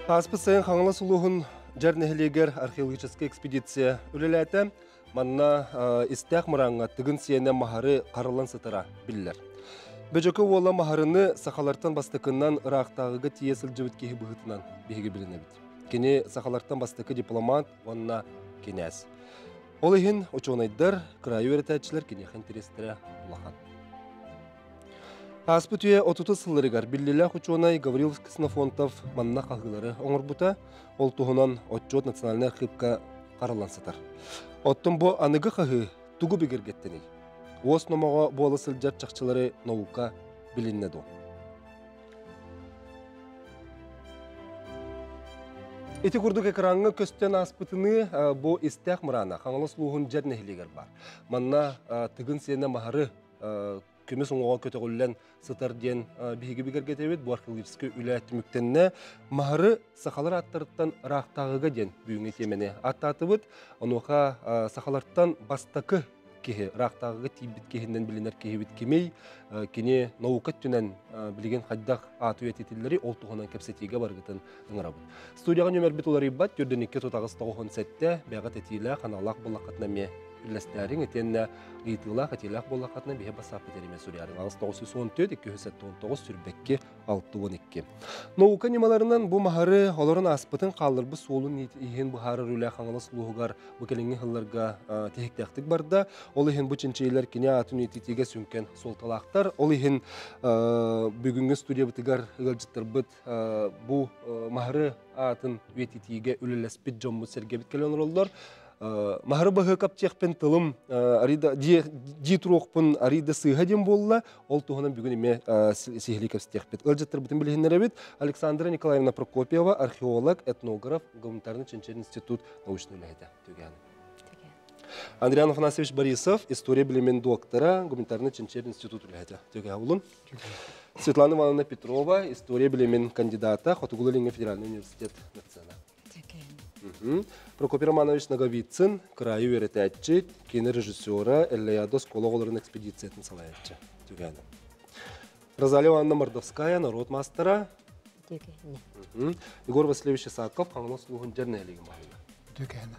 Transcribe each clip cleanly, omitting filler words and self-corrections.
Ааспыт сайын Хаҥалас улууһун Дьар нэһилиэгэр археологическай экспедиция үлэлээтэ. Манна истээх мырааҥҥа Тыгын сиэнэ Маһары хараллан сытара биллэр. Бөдьөкө уола Маһарыны сахалартан бастакыннан ыраахтааҕыга тиийэ сылдьыбыт киһи быһыытынан биһиги билинэбит. Кини сахалартан бастакы дипломат уонна кинээс. Ол иһин учуонайдар, кыраайы үөрэтээччилэр киниэхэ интэриэстэрэ улахан. Ааспыт үйэ отутус сылларыгар биллилээх учуонай Гаврил Ксенофонтов манна хаһыылары оҥорбута, ол туһунан отчуот национальнай архыыпка хараллан сытар. Оттон бу аныгы хаһыы тугу бигэргэттиний? Уос номоҕо буола сылдьар чахчылары наука билиннэ дуо? Ити курдук экраҥҥа көстөн ааспытыныы бу истээх мыраана Хаҥалас улууһун Дьэр нэһилиэгэр баар. Манна Тыгын сиэнэ Маһары көмүс уҥуоҕа көтөҕүллэн сытар диэн биһиги бигэргэтэбит. Бу археологическай үлэ түмүктэннэ. Маһары сахалар ааттарыттан ыраахтааҕыга диэн бүгүҥҥү тиэмэни ааттаатыбыт. Онуоха сахалартан бастакы киһи, ыраахтааҕыга тиийбит киһинэн билинэр киһибит кимий? Кини наука өттүнэн билигин хайдах ааты үйэтитиллэрий, ол туһунан кэпсэтиигэ барыгытын ыҥырабыт. Студияҕа нүөмэрбит уларыйбат, 42 тутаҕыс 97, бэҕэ тэтиилээх, аналлаах буллаххытына эмиэ үллэстээриҥ, итиэннэ ыйытыылаах, этиилээх буоллаххытына биһи бассааппыт эримэ суруйарыҥ. 8914 279 сүрбэкки 62. Наука ньымаларынан бу маһары олорон ааспытын хаалларбыт суолун иһин быһаарар үлэ Хаҥалас улууһугар бу кэлиҥҥи сылларга тиһиктээхтик барда. Ол иһин бу чинчийиилэр кини аатын үйэтитиигэ сүҥкэн суолталаахтар. Ол иһин бүгүҥҥү студиябытыгар ыалдьыттарбыт бу маһары аатын үйэтитиигэ үлэлэспит дьоммут сэргэбит кэлэн олороллор. Маһары баһыакап диэхпин тылым арыйда дии туруохпун арыйда сыыһа диэн буолла. Ол туһунан бүгүн эмиэ сиһилии кэпсэтиэхпит. Ыалдьыттарбытын билиһиннэрэбит. Александра Николаевна Прокопьева, археолог, этнограф, Гуманитарный чинчийэр институт научнай үлэһитэ. Түгээн. Андриан Афанасьевич Борисов, история билимин доктора, Гуманитарный чинчийэр институт үлэһитэ. Түгэһэ булун. Светлана Ивановна Петрова, история билимин кандидата, Хотугулуу-Илиҥҥи федеральный университет доцена. Прокопий Романович Ноговицын, кыраайы үөрэтээччи, киинэ режиссера, Эллэйадо оскуола оҕолорун экспедициятын салайааччы. Түгээнэ. Розалия Ивановна Мордовская, норуот маастара. Егор Васильевич Исаков, Хаҥалас улууһун дьэр нэһилиэгин баһылыга. Түгээнэ.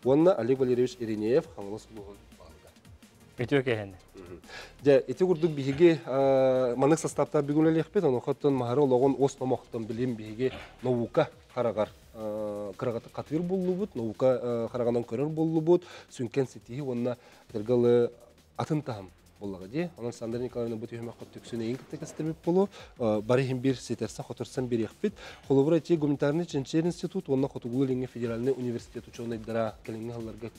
Уонна Олег Валерьевич Иринеев, Хаҥалас улууһун баһылыга. Үтүө киһини. Дьэ, ити курдук биһиги маннык састааптаах бүгүн үлэлиэхпит, онуоха маһары олоҕун ос номохтон билим биһиги наука хараҕар кыраҕатык хатыыр буллубут, наука хараҕынан көрөр буллубут, сүҥкэн ситиһи уонна этэргэ атын таһым буоллаҕа дии. Онон Сандра Николаевна бу түһүмэххэ түксүн эйин кытта кэстэрбит болу, бары иһин биир ситэрсэн хоторсон бириэхпит. Холобура, ити гуманитарный чинчийэр институт уонна Хотугулуу-Илиҥҥи федеральнай университет учуонайдара кэлиҥҥи сылларга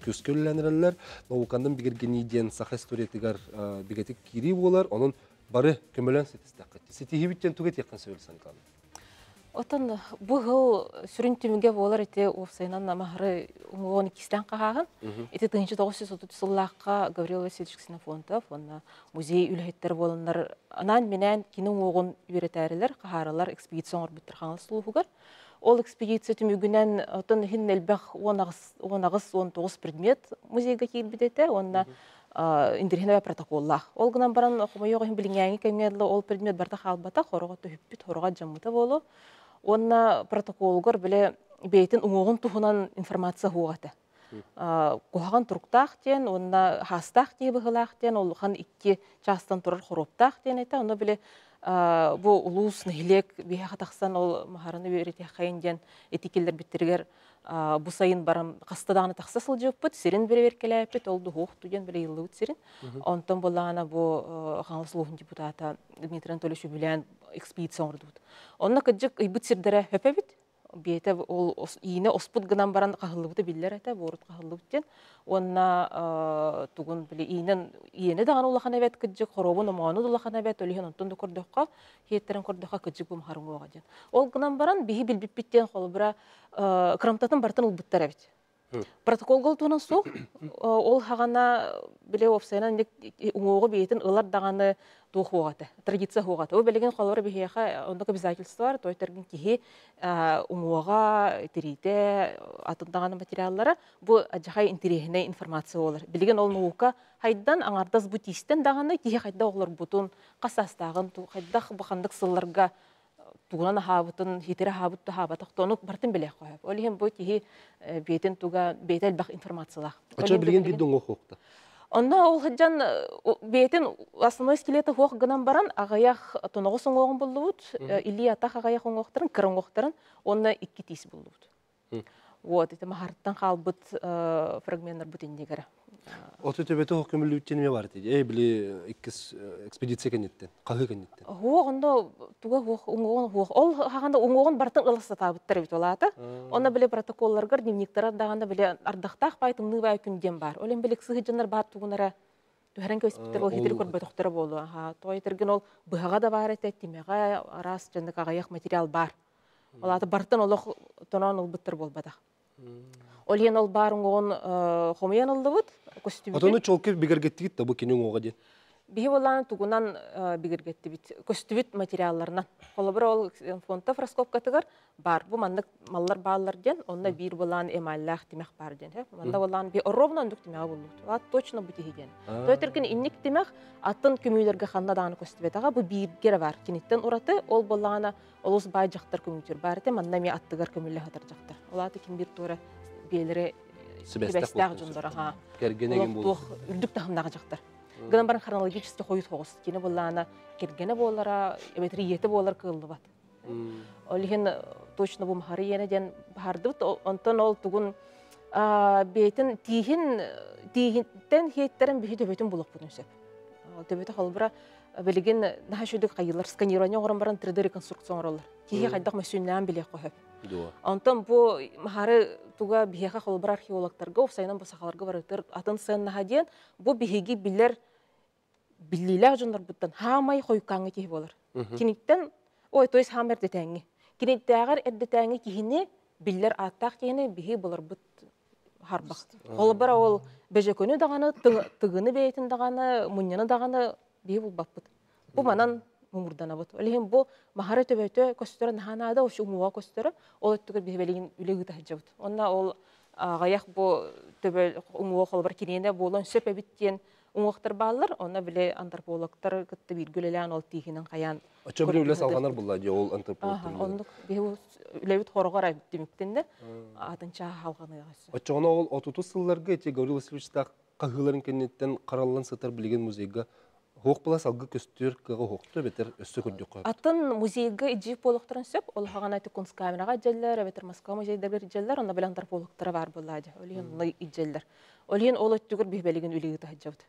күүскэ үлэлэнэрэллэр. Науканан бигэргэнии диэн саха историятыгар бигэтик киирии буолар. Онон бары көмөлөөн ситистэххит. Ситиһиибит диэн тугу этиэххин сөбүй Николаевна? Оттон бу сыл сүрүн түмүгэ буолар ити уопсайынан Маһары уҥуоҕун иккистээн хаһааһын. Ити 1930 сыллаахха Гаврил Васильевич Ксенофонтов уонна музей үлэһиттэрэ буоланнар анаан-минээн кини уҥуоҕун үөрэтээрилэр, хаһааралар экспедиция оҥорбуттар Хаҥалас улууһугар. Ол экспедиция түмүгүнэн оттон иһин элбэх 18-19 предмет музейга киирбит этэ уонна интэриэһинэй протоколлаах. Ол гынан баран хомойуох иһин билиҥҥээҥи кэмҥэ дылы ол предмет барыта хаалбата, хороҕо түһүппүт, хороҕо дьаммыта буолуо. Уонна протоколугар бile бэйэтин уҥуоҕун туһунан информация суох этэ. Куһаҕан туруктаах диэн уонна хаастаах киһи быһыылаах диэн улахан икки чаастан турар хоруоптаах диэн этэ. Онно били бу улуус нэһилиэк биһиэхэ тахсан ол маһараны үөрэтиэххэйин диэн ити киллэрбиттэригэр бу сайын баран хаста даҕаны тахса сылдьыбыппыт, сирин бэрэбиэркэлээппит, ол дуһуох диэн били ыйыллыбыт сирин. Онтон буоллаҕына бу Хаҥалас улууһун депутата Дмитрий Анатольевич үбүлээн экспедиция оҥордубут. Онно кырдьык ыйбыт сирдэрэ хөп эбит. Биэтэ ол иинэ оспут гынан баран хаһыллыбыта биллэр этэ, буорут хаһыллыбыт диэн. Уонна тугун били иинэн иэнэ даҕаны улахан эбэт кырдьык, хоруобун омоону да улахан эбэт, ол иһин онтон да көрдөххө, хиэттэрин көрдөххө кырдьык бу маһарыҥуоҕа диэн. Ол гынан баран биһи билбиппит диэн холобура кырамтатын барытын ылбыттар эбит. Протоколга туһунан суох. Ол хаҕана били уопсайынан уҥуоҕу бэйэтин ылар даҕаны туох уоҕа этэ, традиция уоҕа этэ. Ол билигин холобура биһиэхэ оннук обязательство бар, той тэргин киһи уҥуоҕа, тириитэ, атын даҕаны материаллара бу адьахай интэриэһинэй информация буолар. Билигин ол наука хайдан аҥардас бу тиистэн даҕаны киһи хайдах олорбутун, хас саастааҕын, хайдах бу ханнык сылларга Тугунан аһаабытын, хитире аһаабыт да аһаабатах, ону барытын билиэх сөп. Ол иһин бу киһи бэйэтин туга бэйэтэ элбэх информациялаах. Оччо билигин биир да уҥуох суохта. Онно ол сылдьан бэйэтин основной скелета суох гынан баран аҕыйах тоноҕос уҥуоҕун буллубут, илии атах аҕыйах уҥуохтарын, кыра уҥуохтарын уонна икки тиис буллубут. Вот, ити Маһарыттан хаалбыт фрагменнарбыт иннигэр. Оту төбөтө хоқ көмүллүбүттен эме бар ити. Эй, били иккис экспедиция кэнниттен, хаһыы кэнниттен. Хуох онно туга хуох уҥуоҕун хуох. Ол хаханда уҥуоҕун барытын ыла сатаабыттар эбит олаата. Онно били протоколларгар, дневниктарар даҕаны били ардахтаах баай тымныы баай күн диэн баар. Ол били сыһыдьаннар баар тугунара түһэрэн кэбиспиттэр ол хитири көрбөтөхтөрө буолуо. Аха, тоҕо этэргин ол быһаҕа да баар этэ, тимэҕэ араас дьаннык аҕыйах материал баар. Ол аата бартан олох тоноон ылбыттар буолбатах. Ол иһин ол баар уҥуоҕун хомуйан ыллыбыт, көстүбүтүн. Отону чолку бигэргэттигит да бу кини уҥуоҕа диэн? Биһи буоллаан тугунан бигэргэттибит, көстүбүт материалларынан. Холобура ол фонтов раскопкатыгар бар бу маннык маллар бааллар диэн, онно биир буолаан эмаллаах тимэх бар диэн. Манна буолаан би ровно ондук тимэҕи буллубут. Ат точно бу тиһи диэн. Тойтыргын инник тимэх атын көмүүлэргэ ханна даҕаны көстүбэтэҕэ, бу бииргere бар. Киниттэн ураты ол буоллаҕына олус баай дьахтар көмүүтүр баар этэ, манна эмиэ аттыгар көмүллэ сытар дьахтар. Ол аата ким биир туора биэлэри сибэстээх дьонноро аха. Кэргэнэ ким буолуох үрдүк таһымнаах дьахтар. Гынан баран хронологически хойут хоҕус. Кини буоллаана кэргэнэ буолара, эбэтэр ийэтэ буолар кыаллыбат. Ол иһин точно бу Махары иэнэ диэн баһардыбыт. Онтон ол тугун бэйэтин тииһин тииһиттэн хиэттэрин биһи төбөтүн булуохпутун сөп. Ол төбөтө холбура билигин наһаа үчүгэй хайыылар сканирование оҥорон баран 3D реконструкция оҥороллор. Киһи хайдах мөссүннээн билиэх сөп. Онтон бу Махары туга биһиэхэ холбура археологтарга, уопсайынан бу сахаларга барытыр атын сыаннаһа диэн, бу биһиги билэр биллиилээх дьоннорбуттан хаамай хойуккааҥҥы киһи буолар. Киниттэн, ой, то есть хаамай эрдэтээҥҥи. Киниттээҕэр эрдэтээҥҥи киһини, биллэр ааттаах киһини биһи буларбыт харбах. Холобура ол бөжөкөнү даҕаны, тыгыны бэйэтин даҕаны, мунньаны даҕаны биһи булбаппыт. Бу манан муҥурданабыт. Ол иһин бу Махара төбөтө көстөрө наһаа наада, вообще уҥуоҕа көстөрө, ол өттүгэр биһи билигин үлэ ыыта сылдьабыт. Онно ол аҕыйах бу төбө уҥуоҕа холобура киниэнэ буолуон сөп эбит диэн уҥуохтар бааллар, онно били антропологтар кытта бииргэ үлэлээн ол тииһинэн хайаан Оччо били үлэ салҕанар булла дии ол антропологтар. Оннук биһи үлэбит хороҕор түмүктэннэ атын чааһа халҕаныаҕа өссө. Оччоҕуна ол 30 сылларга эти Гаврил Васильевичтаах хаһыыларын кэнниттэн хараллан сытар билигин музейга хуох була салгы көстүөр кыаҕа хуохту эбэтэр өссө көрдөххө. Атын музейга ижип буолуохтарын сөп, ол хаҕана ити Кунсткамераҕа дьэллэр, эбэтэр Москва музейдарыгар дьэллэр, онно били антропологтара баар буоллаа дии. Ол иһин онно идьэллэр. Ол иһин ол өттүгэр биһи билигин үлэ ыыта сылдьабыт.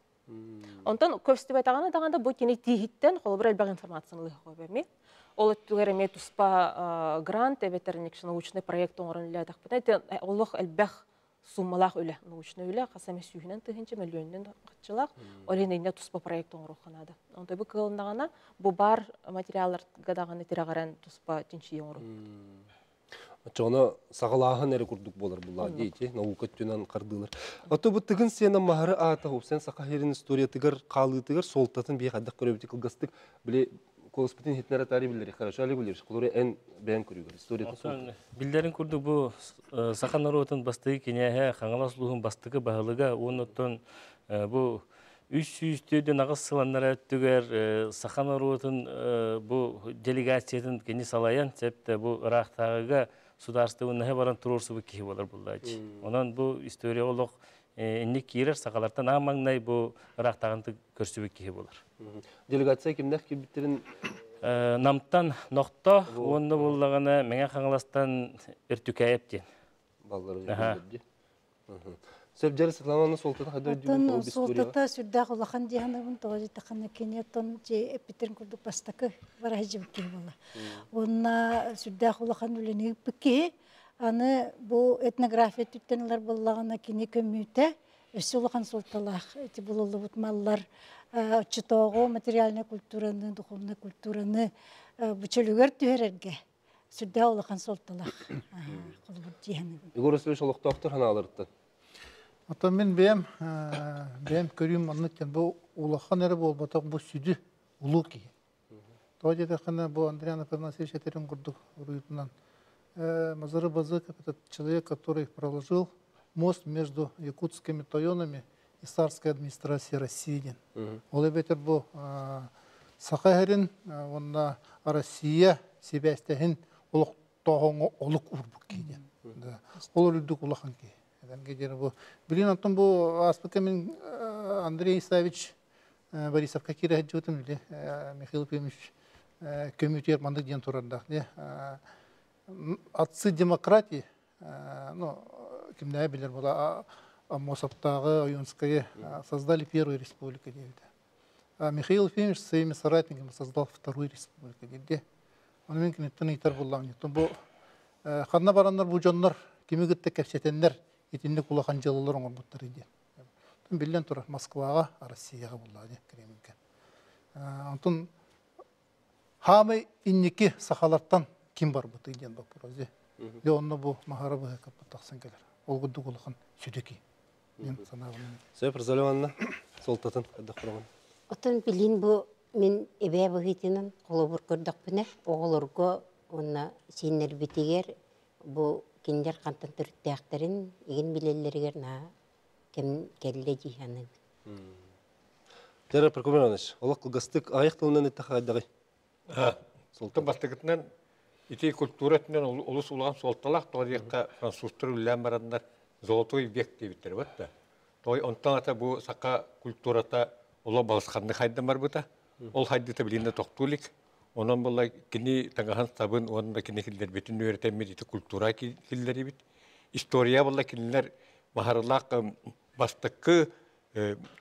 Онтон көстүбэтэҕинэ даҕаны бу кини тииһиттэн холобур элбэх информацияны ылыах эмиэ. Ол өттүгэр эмиэ туспа грант эбэтэр научный проект оҥорон үлэлээтэхпитинэ, ити олох элбэх суммалаах үлэ, научный үлэ, хас эмэ сүүһүнэн тыһыынча, мөлүйүөнүнэн хаччылаах. Ол иһин иннэ туспа проект оҥоруохха наада. Онтон бу кыалыннаҕына, бу бар материалларга даҕаны тирэҕирэн туспа чинчийии оҥоруу. Оччоҕуна саҕалааһын эрэ курдук буолар буллаа дии, наука өттүнэн хардыылар. Ото бу Тыгын сиэнэ Маһары аата хупсен саха сирин историятыгар хаалыытыгар суолтатын бии хайдах көрөбүт кылгастык били колоспутун хитнер атари биллери хорошо али билер холоре эн бэйэн көрүүгэр историятын суолтатын. Биллэрин курдук бу саха норуотун бастакы кинээһэ Хаҥалас улууһун бастакы баһылыга уонна оттон бу 348 сыланнара өттүгэр саха норуотун бу делегациятын кини салайан септе бу ыраахтааҕыга судаарыстыбаннаһы баран туруорсубут киһи буолар буллааччы. Онон бу история олох инник киирэр сахалартан аан маҥнай бу ыраахтааҕын көрсүбүт киһи буолар. Делегация кимнээх киирбиттерин Намтан Нохто уонна буллаҕына Мэҥэ Хаҥаластан Өртүкээйэп диэн. Баллары Сөп дьэр Светлана суолтата хайдах Оттон суолтата сүрдээх улахан дии саныыбын, тоҕо диэтэххинэ кини оттон эппитин курдук бастакы бараһыдьыбыт киһи буолла. Уонна сүрдээх улахан үлэни ыыппыт киһи. Аны бу этнография өттүттэн ылар буоллаҕына кини көмүүтэ өссө улахан суолталаах ити булуллубут маллар оччотооҕу материальнай культураны, духовнай культураны бу чөлүгэр түһэрэргэ сүрдээх улахан суолталаах холобур дии саныыбын. Егор Васильевич олохтоохтор ханааларыттан. Оттон мин бэйэм бэйэм көрүүм маннык диэн бу улахан эрэ буолбатах бу сүдү улуу киһи. Тоҕо диэтэххинэ бу Андриан Афанасьевич этэрин курдук уруйутунан Мазары Базыков это человек, который проложил мост между якутскими тойонами и царской администрацией России диэн. Ол эбэтэр бу Саха сирин уонна Россия сибээстэһин олохтооһоҥҥо олук уурбут киһи диэн. Ол үрдүк улахан киһи. Бу билин онтон бу ааспыкка мин Андрей Исаевич Борисовка киирэ сылдьыбытым или Михаил Ефимович көмүтүөр маннык диэн турардаах дии. Отцы демократии, ну, кимнээҕи билэр буола, Аммосовтааҕы, Ойуунскайы создали первую республику диэбитэ. А Михаил Ефимович своими соратниками создал вторую республику диэбитэ. Ону мин киниттэн ыйытар буоллаҕым. Бу ханна бараннар бу дьоннор кими кытта кэпсэтэннэр итинник улахан дьыалалар оҥорбуттар диэн. Биллэн турар, Москваҕа, Россияҕа буоллаҕа диэн Кремльгэ. Онтон хаамай инники сахалартан ким барбытый диэн боппуруос дии. Дьэ онно бу Маһара быһыакаппыт тахсан кэлэр. Ол курдук улахан сүдү диэн санаабын. Сөп, Розалия Ивановна, суолтатын хайдах көрөҕүн? Оттон билин бу мин эбээ быһыытынан холобур көрдөхпүнэ, оҕолорго уонна сиэннэрбитигэр бу кинилэр хантан төрүттээхтэрин игин билэллэригэр наһаа кэм кэллэ дии саныыбын. Дьэ, Прокопий Иванович, олох кылгастык аҕыйах тылынан эттэххэ хайдаҕый? Суолта бастакытынан ити культура өттүнэн олус улахан суолталаах, тоҕо диэххэ французтар үлэлээн бараннар золотой век диэбиттэрэ батта. Той онтон ата бу саха культурата оло балысханнык хайдан барбыта. Ол хайдыта билигин да тохтуу илик. Онон буолла кини таҥаһын сабын уонна кини киллэрбитин үөрэтэммит ити культура киллэрибит. История буолла кинилэр Маһарылаах бастакы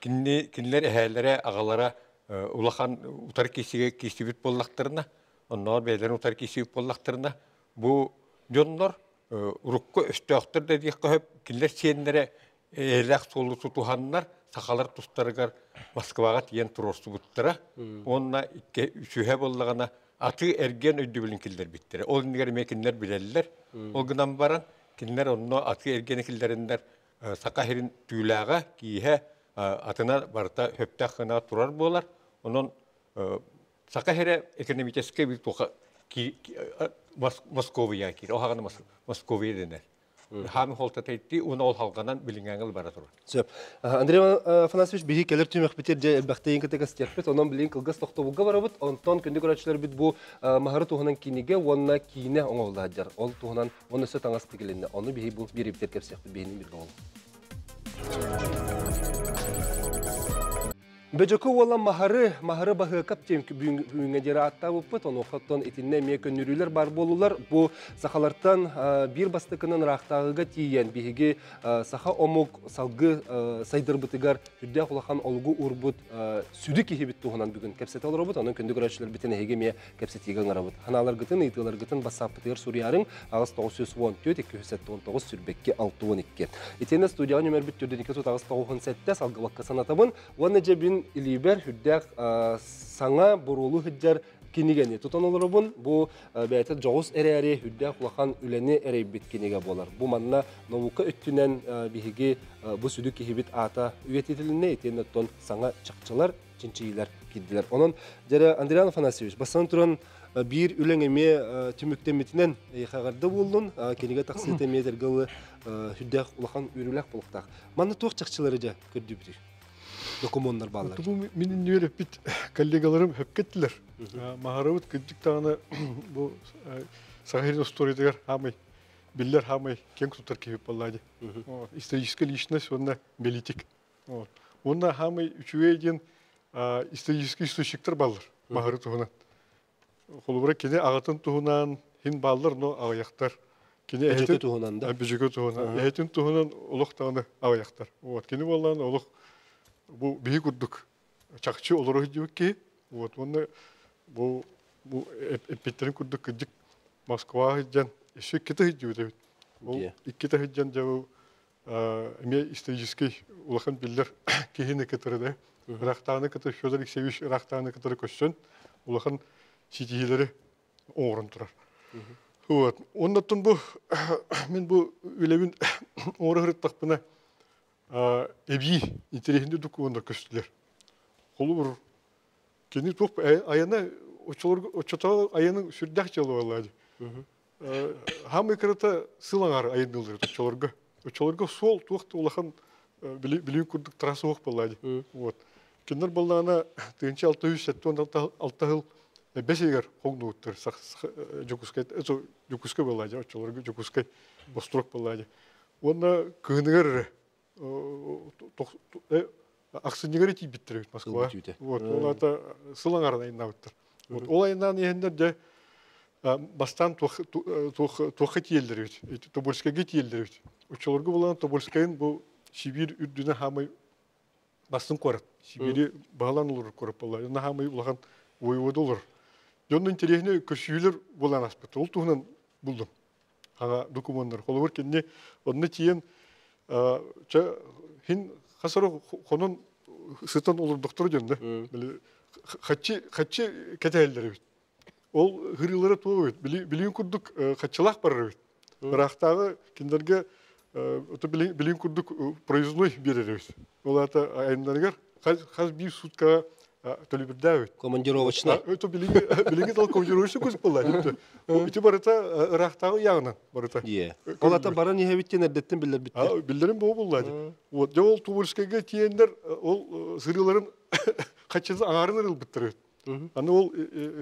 кинини кинилэр эһээлэрэ аҕалара улахан утары киисигэ киирсибит буоллахтарына, оннооҕор бэйэлэрин утары киирсибит буоллахтарына, бу дьоннор урукку өстөөхтөр да диэххэ сөп, кинилэр сиэннэрэ эйэлээх суолу тутуһаннар сахалар тустарыгар Москваҕа тиийэн туруорсубуттара уонна икки үсүһэ буоллаҕына атыы эргиэн өйдөбүлүн киллэрбиттэрэ. Ол иннигэр эмиэ кинилэр билэллэр. Ол гынан баран кинилэр онно атыы эргиэни киллэриннэр саха сирин түүлээҕэ, кииһэ атына барыта сөптөөх гына турар буолар. Онон саха сирэ экономическай бил туха Московия киир. Оһаҕаны Московия дэнэр. Хаамы холтатайти уна ол халганан билиҥээҥил бара турар. Сөп. Андрей Афанасьевич, биһи кэлэр түмэхпитир дьэ элбэхтэйин кытта кэстиэхпит. Онон билигин кылгас тохтобулга барабыт. Онтон күндү көрөөччүлэрбит бу Маһары туһунан кинигэ уонна киинэ оҥоһулла сылдьар. Ол туһунан уонна өссө таҥас тигилиннэ. Ону биһи бу биэриибитигэр кэпсиэхпит биһини биргэ ол. Бөдьөкө уола Маһары, Маһары Баһыакап диэн бүгүҥҥэ диэри ааттаабыппыт. Онуоха итиннэ эмиэ көннөрүүлэр баар буоллулар. Бу сахалартан биир бастакынан ыраахтааҕыга тиийэн биһиги саха омук салгыы сайдарбытыгар үрдээх улахан олугу уурбут сүдү киһибит туһунан бүгүн кэпсэтэ олоробут. Онон күндү көрөөччүлэрбитин эһиги эмиэ кэпсэтиигэ ыҥырабыт. Ханааларгытын, ыйытыыларгытын бассааппытыгар суруйаарыҥ 8914 279 22 62. Итиэннэ студияҕа нөмербит 4 2 9 7 салгыбакка санатабын. Уонна дьэбин илиибэр үрдээх саҥа буруолу сылдьар кинигэни тутан олоробун. Бу бэйэтэ дьоҕус эрээри үрдээх улахан үлэни эрэйбит кинигэ буолар. Бу манна наука өттүнэн биһиги бу сүдү киһибит аата үйэтитилиннэ итиэннэ оттон саҥа чахчылар, чинчийиилэр киирдилэр. Онон дьэрэ Андриан Афанасьевич, бастан туран биир үлэҥ эмиэ түмүктэммитинэн эйиэхэҕэрдэ буоллун, кинигэ тахсыыта эмиэ дэргалы үрдээх улахан үөрүүлээх буолуохтаах. Манна туох чахчылары дьэ көрдүүбүтүй? Докумуоннар бааллар. Бу мин үөрэппит коллегаларым хөпкеттилер. Маһарыбыт кырдьык даҕаны бу Саха сирин историятыгар хаамай биллэр хаамай киэҥ туттар киһи буолла дии. Историческая личность уонна политик. Уонна хаамай үчүгэй диэн исторический источниктар бааллар Маһары туһунан. Холобура кини аҕатын туһунан хин бааллар, но аҕыйахтар. Кини Бөдьөкө туһунан да? Бөдьөкө туһунан. Эһэтин туһунан олох даҕаны аҕыйахтар. Вот кини буоллаан олох бу биһи курдук чахчы олоро сылдьыбыт киһи. Вот уонна бу бу эппиттерин курдук кырдьык Москва сылдьан еще иккитэ сылдьыбыт эбит. Ол иккитэ сылдьан дьэ бу эмиэ исторический улахан биллэр киһини кытары да ыраахтааҕыны кытары Федор Алексеевич ыраахтааҕыны кытары көрсөн улахан ситиһиилэри оҥорон турар. Вот. Оннуттан бу мин бу үлэбин оҥоро сырыттахпына эбии интэриэһинэй докумуоннар көстүлэр. Холобур, кини туох айана оччотооҕу айанын сүрдээх дьыала буолла дии. Хаамай кырата сыл аҥаар айанныыллар оччолорго. Оччолорго суол туох да улахан билии курдук трасса суох буолла дии. Вот. Кинилэр буоллаҕына 1676 сыл. Бэс ыйыгар хоҥнубуттар. Дьокуускай Дьокуускай буолла дьэ, оччолорго Дьокуускай острог буолла дьэ. Уонна кыһыныгар эрэ ахсынньыгар тиийбиттэр эбит Москва. Вот, ол аата сыл аҥарын айаннаабыттар. Вот, ол айаннаан иһэннэр дьэ бастаан туохха тиийэллэр эбит, Тобольскайга тиийэллэр эбит. Оччолорго булан Тобольскайын бу Сибиир үрдүнэ хаамай бастыҥ куорат. Сибиири баһылаан олорор куорат буолла. Онно хаамай улахан воевода олорор. Дьонно интэриэһинэй көрсүһүүлэр буолан ааспыт. Ол туһунан булдум. Хаҥа докумуоннар. Холобур, кинини онно тиийэн чэ хин хас эрэ хонон сытан олордохторо дьонно. Хаччы хаччы кэтэһэллэр эбит. Ол ырыылара туох эбит? Билигин курдук хаччылаах барар эбит. Ыраахтааҕы кинилэргэ билигин курдук проездной биэрэр эбит. Ол аата айаннарыгар хас биир суткаҕа төлөбүрдээх эбит. Командировочный. Это билиги тал командировочный көс буолла. Ити барыта ыраахтааҕы ыйааҕынан барыта. Ол ата баран иһэбиттен эрдэттэн биллэрбиттэр. Биллэрин боо булла. Вот дьэ ол Тубульскайга тиийэннэр ол сырыыларын хаччытын аҥаарын ырылбыттар эбит. Аны ол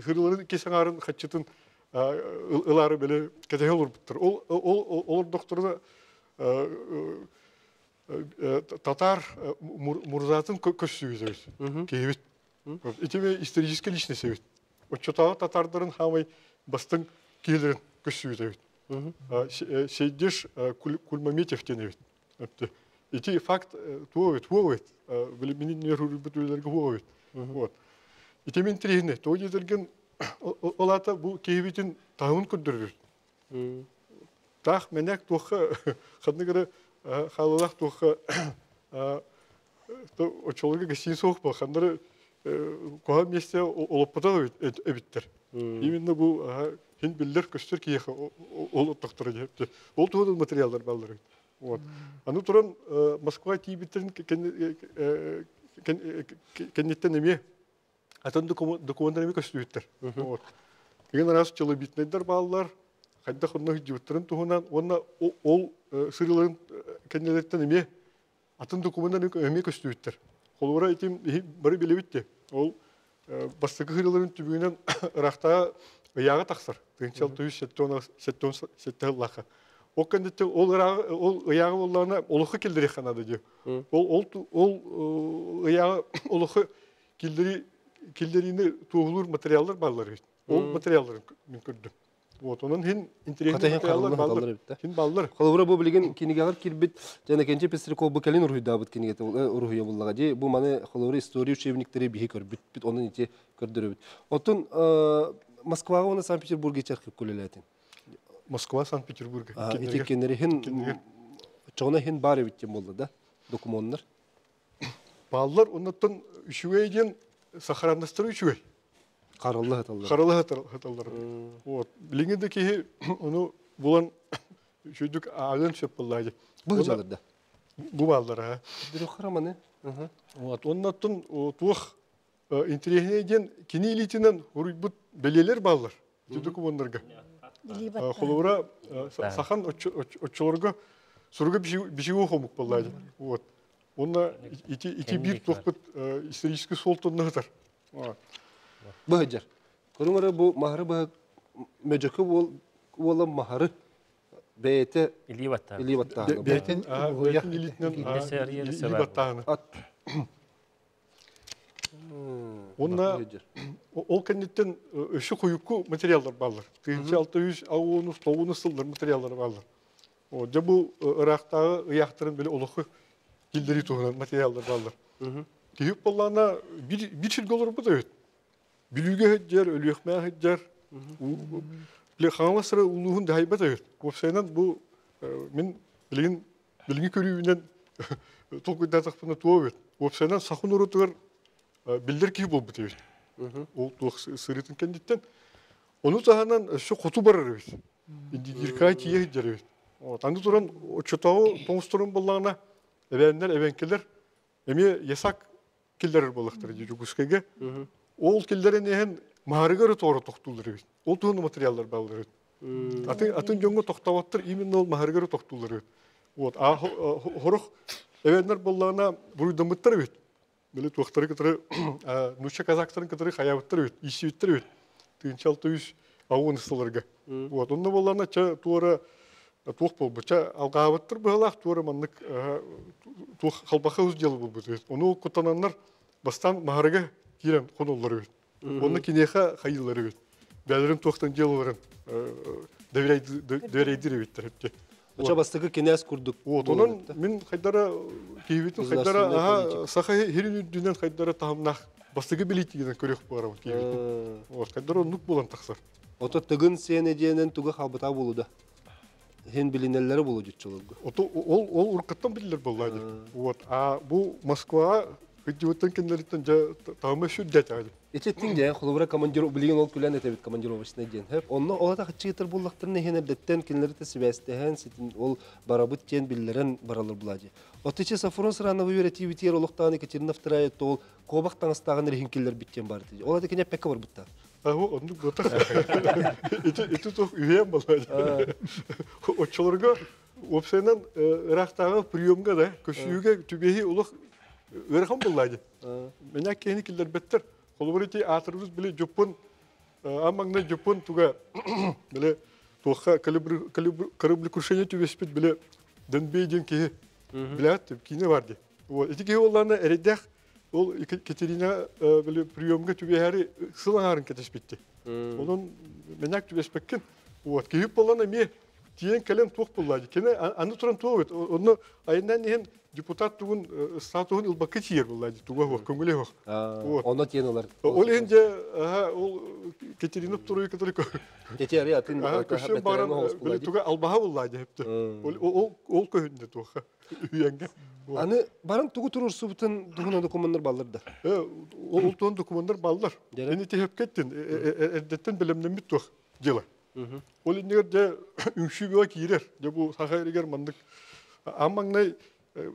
сырыыларын иккис аҥаарын хаччытын ылаары били кэтэһэ олорбуттар. Ол ол олордохторуна татар мурзатын көссүүбүт эбит. Киһибит. Ити исторический личность эбит. Оччотооҕу татардарын хаамай бастыҥ киһилэрин көссүүбүт эбит. Сейдиш Кульмаметьев диэн эбит. Ити факт туох эбит, туох эбит. Билимин нерурбут үлэлэргэ туох эбит. Вот. Ити мин интэриэһинэй. Тоҕо диэтэргин ол аата бу киһибитин таһымын көрдөрөр. Таах мэнээк туохха ханнык эрэ хаалалаах туохха оччолорго гостиница суох буо ханнары куһаҕан миэстэ олоппотох эбиттэр. Именно бу хин биллэр көстөр киһиэхэ ол оттохторо диэпти. Ол туһунан материаллар бааллар эбит. Вот. Аны туран Москва тиийбиттэрин кэнниттэн эмиэ атын докумуоннар эмиэ көстүбүттэр. Вот. Игин араас челобитнайдар бааллар, хайдах онно сылдьыбыттарын туһунан уонна ол сырыыларын кэннилэриттэн эмиэ атын докумуоннар эмиэ көстүбүттэр. Холобура ити бары билэбит де. Ол бастакы сырыыларын түбүгүнэн ыраахтааҕы ыйааҕа тахсар. 1677 сыллаахха. Ол кэнниттэн ол ырааҕы ол ыйааҕы буоллаҕына олоххо киллэриэххэ наада диye. Ол ол ол ыйааҕы олоххо киллэри киллэриини туоһулуур материаллар бааллар эбит. Ол материалларын мин көрдүм. Вот онон хин интэриэһинэй материаллар бааллар. Хин бааллар. Холобура бу билигин кинигэҕэр киирбит Дьэнэкэнчи Пестряков бу кэлин уруһуйдаабыт кинигэтэ уруһуйа буллаҕа дии. Бу маны холобура история учебниктары биһи көрбүппүт, онон ити көрдөрөбүт. Оттон Москваҕа уонна Санкт-Петербурга ити архив үлэлээтин. Москва, Санкт-Петербурга. Ити кинилэри хин чоҕуна хин баар эбит диэн буолла да докумуоннар. Бааллар оннуттан үчүгэй диэн сохранностара үчүгэй. Харалла сыталлар. Харалла сыталлар. Вот. Билиҥҥи да киһи ону булан үчүгдүк ааҕыан сөп буоллаа дии. Бу сылдьаллар да. Бу бааллар аа. Бүрү хараманы. Вот. Оннуттан туох интэриэһинэй диэн кини илиитинэн уруйбут бэлиэлэр бааллар. Ити докумуоннарга. Холобура сахан оччолорго суруга бичиги хомук буоллаа дии. Вот. Уонна ити ити биир туохпут исторический суолтанна сытар. Быһыдьар. Көрүҥ эрэ бу Маһары быһа мөдьөкө уол уола Маһары бэйэтэ илии баттааһына. Илии баттааһына. Бэйэтин илиитинэн илии баттааһына. Уонна ол кэнниттэн өссө хойукку материаллар бааллар. 1600 сыллар материаллар бааллар. Дьэ бу ыраахтааҕы ыйаахтарын били олоххо киллэрии туһунан материаллар бааллар. Киһи буоллаҕына биир сиргэ олорбут эбит. Бүлүүгэ сылдьар, Өлүөхмэҕэ сылдьар, били Хаҥалас эрэ улууһун дьаһайбат эбит. Уопсайынан бу мин билигин билиҥҥи көрүүбүнэн толкуйдаатахпына туох эбит. Уопсайынан саха норуотугар биллэр киһи буолбут эбит. Ол туох сырыытын кэнниттэн. Ону таһынан өссө хоту барар эбит. Индигиркаҕа тиийэ сылдьар эбит. Аны туран оччотооҕу тоҥусторун буоллаҕына эбээннэр, эбэҥкилэр эмиэ ясак киллэрэр буоллахтара дии Дьокуускайга. Ол киллэрэн иһэн Маарыгары тоҕо тохтууллар эбит. Ол туһунан материаллар бааллар эбит. Атын, атын дьоҥҥо тохтооботтор, именно ол Маарыгары тохтууллар эбит. Вот, а хорох эбээннэр буоллаҕына буруйдаммыттар эбит. Били туохтары кытары нуучча казактарын кытары хайаабыттар эбит, ииссибиттэр эбит. 1600 сылларга. Вот, онно буоллаҕына чэ туора туох буолбут, чэ алҕаабыттар быһалаах туора маннык туох халбаха ус дьыала буолбут. Ону куттананнар бастаан Маһарыга киирэн хоноллор эбит. Онно киниэхэ хайыылар эбит. Бээлэрин туохтан дьыалаларын доверяйдыр эбиттэр. Оча бастакы кинээс курдук. Вот, онон мин хайдара киһибитин хайдара саха хирин үрдүнэн хайдара таһымнаах бастакы билиитигинэн көрүөх буоларым киһибитин. Вот, хайдара оннук буолан тахсар. Ото тыгын сиэнэ диэнэн туга халбыта буолуда. Хин билинеллери болу жутчуларга. Ото ол уркаттан биллер болла ди. Вот, а бу Москва хыдьыбыттан кинилериттен жа таһыма сүрдэ тагы. Ити тиң дьэ, холобура командир билигин ол күлэн этебит командировочный диэн. Хөп, онно олата хаччыгытар буллахтарын иһин эрдэттэн кинилери те сибээстэһэн, ситин ол барабыт диэн биллэрэн баралар булади. Отычы Сафрон Сырановы үөрэтиибитигэр олохтоон Екатерина Вторая тоол куобах таҥастааҕын иһин киллэр биттиэн бар ди. Ол ата кине пекка барбытта. Аһу оннук буотах. Ити ити туох үһүөн болла. Оччолорго уопсайынан ыраахтааҕы приемга да көсүүгэ түбэһи олох ыарахан болла ди. Меня киһини киллэрбэттэр. Холобур ити аатырбыт били дьоппун аммаңна дьоппун туга били туохха кораблекрушение түбэспит били Донбей диэн киһи билээт киинэ бар ди. Вот ити киһи оллаана эрэйдээх ол Екатерина били приемга түбэһэри сыл аҥаарын кэтэспитти. Онон меняк түбэспеккин. Вот киһи боллан эмиэ тиен кэлэн туох булла. Кини аны туран туох онно айынан иһин депутат тугун статуһун ылбакка тиийэр булла туга хуох көҥүлэ хуох. Вот. Онно тиен олар. Ол иһин дьэ ол Катерина вторую который Тетери атын көшөн баран били туга албаха булла дьэпти. Ол ол көһүндэ туохха үйәнге. Аны баран тугу турурсубутун тугуна документтар баллар да. Ол туон документтар баллар. Эни тиһеп кеттин эрдеттен билемнеммит туох дела. Ол иннигер дьэ үҥсүүгү киирэр. Дьэ бу саха эригер маннык аммаңнай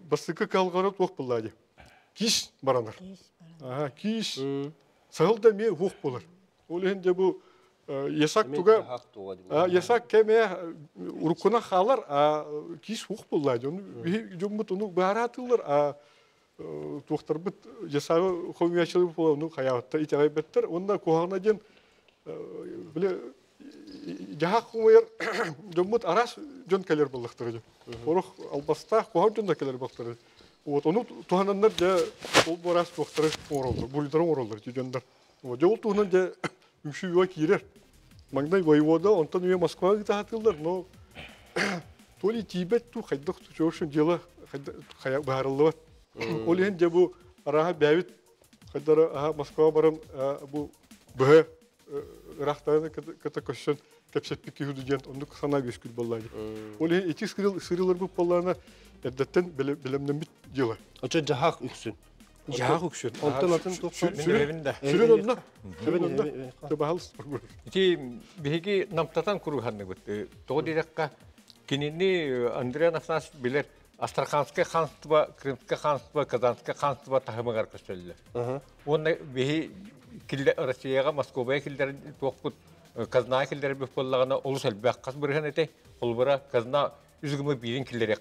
бастыкы калгара туох булла ди. Кис баранар. Ага, кис. Сахыл да ме хух болар. Ол иһин дьэ бу ясак туга ясак кеме уруккуна хаалар, а кис хух булла ди. Оны жоммут ону бааратылар, а туохтарбыт ясагы хомуячылы була ону хаябатта итагайбеттер. Онда кухагына ден биле жаһак хомуяр жоммут арас жон келер буллахтар. Орох албаста кухаг жон да келер буллахтар. Вот ону тухананнар жа ол барас туохтары оңороллор, буруйдары оңороллор жондар. Вот жол туһунан жа үҥсүүгө киирер. Маҥнай воевода онтон үйэ Москвага таһатыллар, но то ли тиибет ту хайдах ту дело баарыллыбат. Ол иһин дьэ бу араха бэбит хайдара аха Москва баран бу быһа ыраахтааны кыта көссөн кэпсэппит киһи диэн оннук санаа үөскүр буолла. Ол иһин ити сырылар бу буоллаана эрдэттэн билемнеммит дела. Очо жахак үксүн. Жахак үксүн. Онтон атын туох Сүрүн да. Сүрүн онно. Сүрүн онно. Табахалыс. Ити биһиги намтатан куруһанныбыт. Тоҕо диэтэххэ кинини Андриан Афанасьевич билер Астраханское ханство, Крымское ханство, Казанское ханство таһымыгар көстөллөр. Уонна биһи Россияга, Москвага киллер туохпут казна киллер бүп боллагана олус элбэх кас бырыһан эте, холбура казна үзгүмө бирин киллер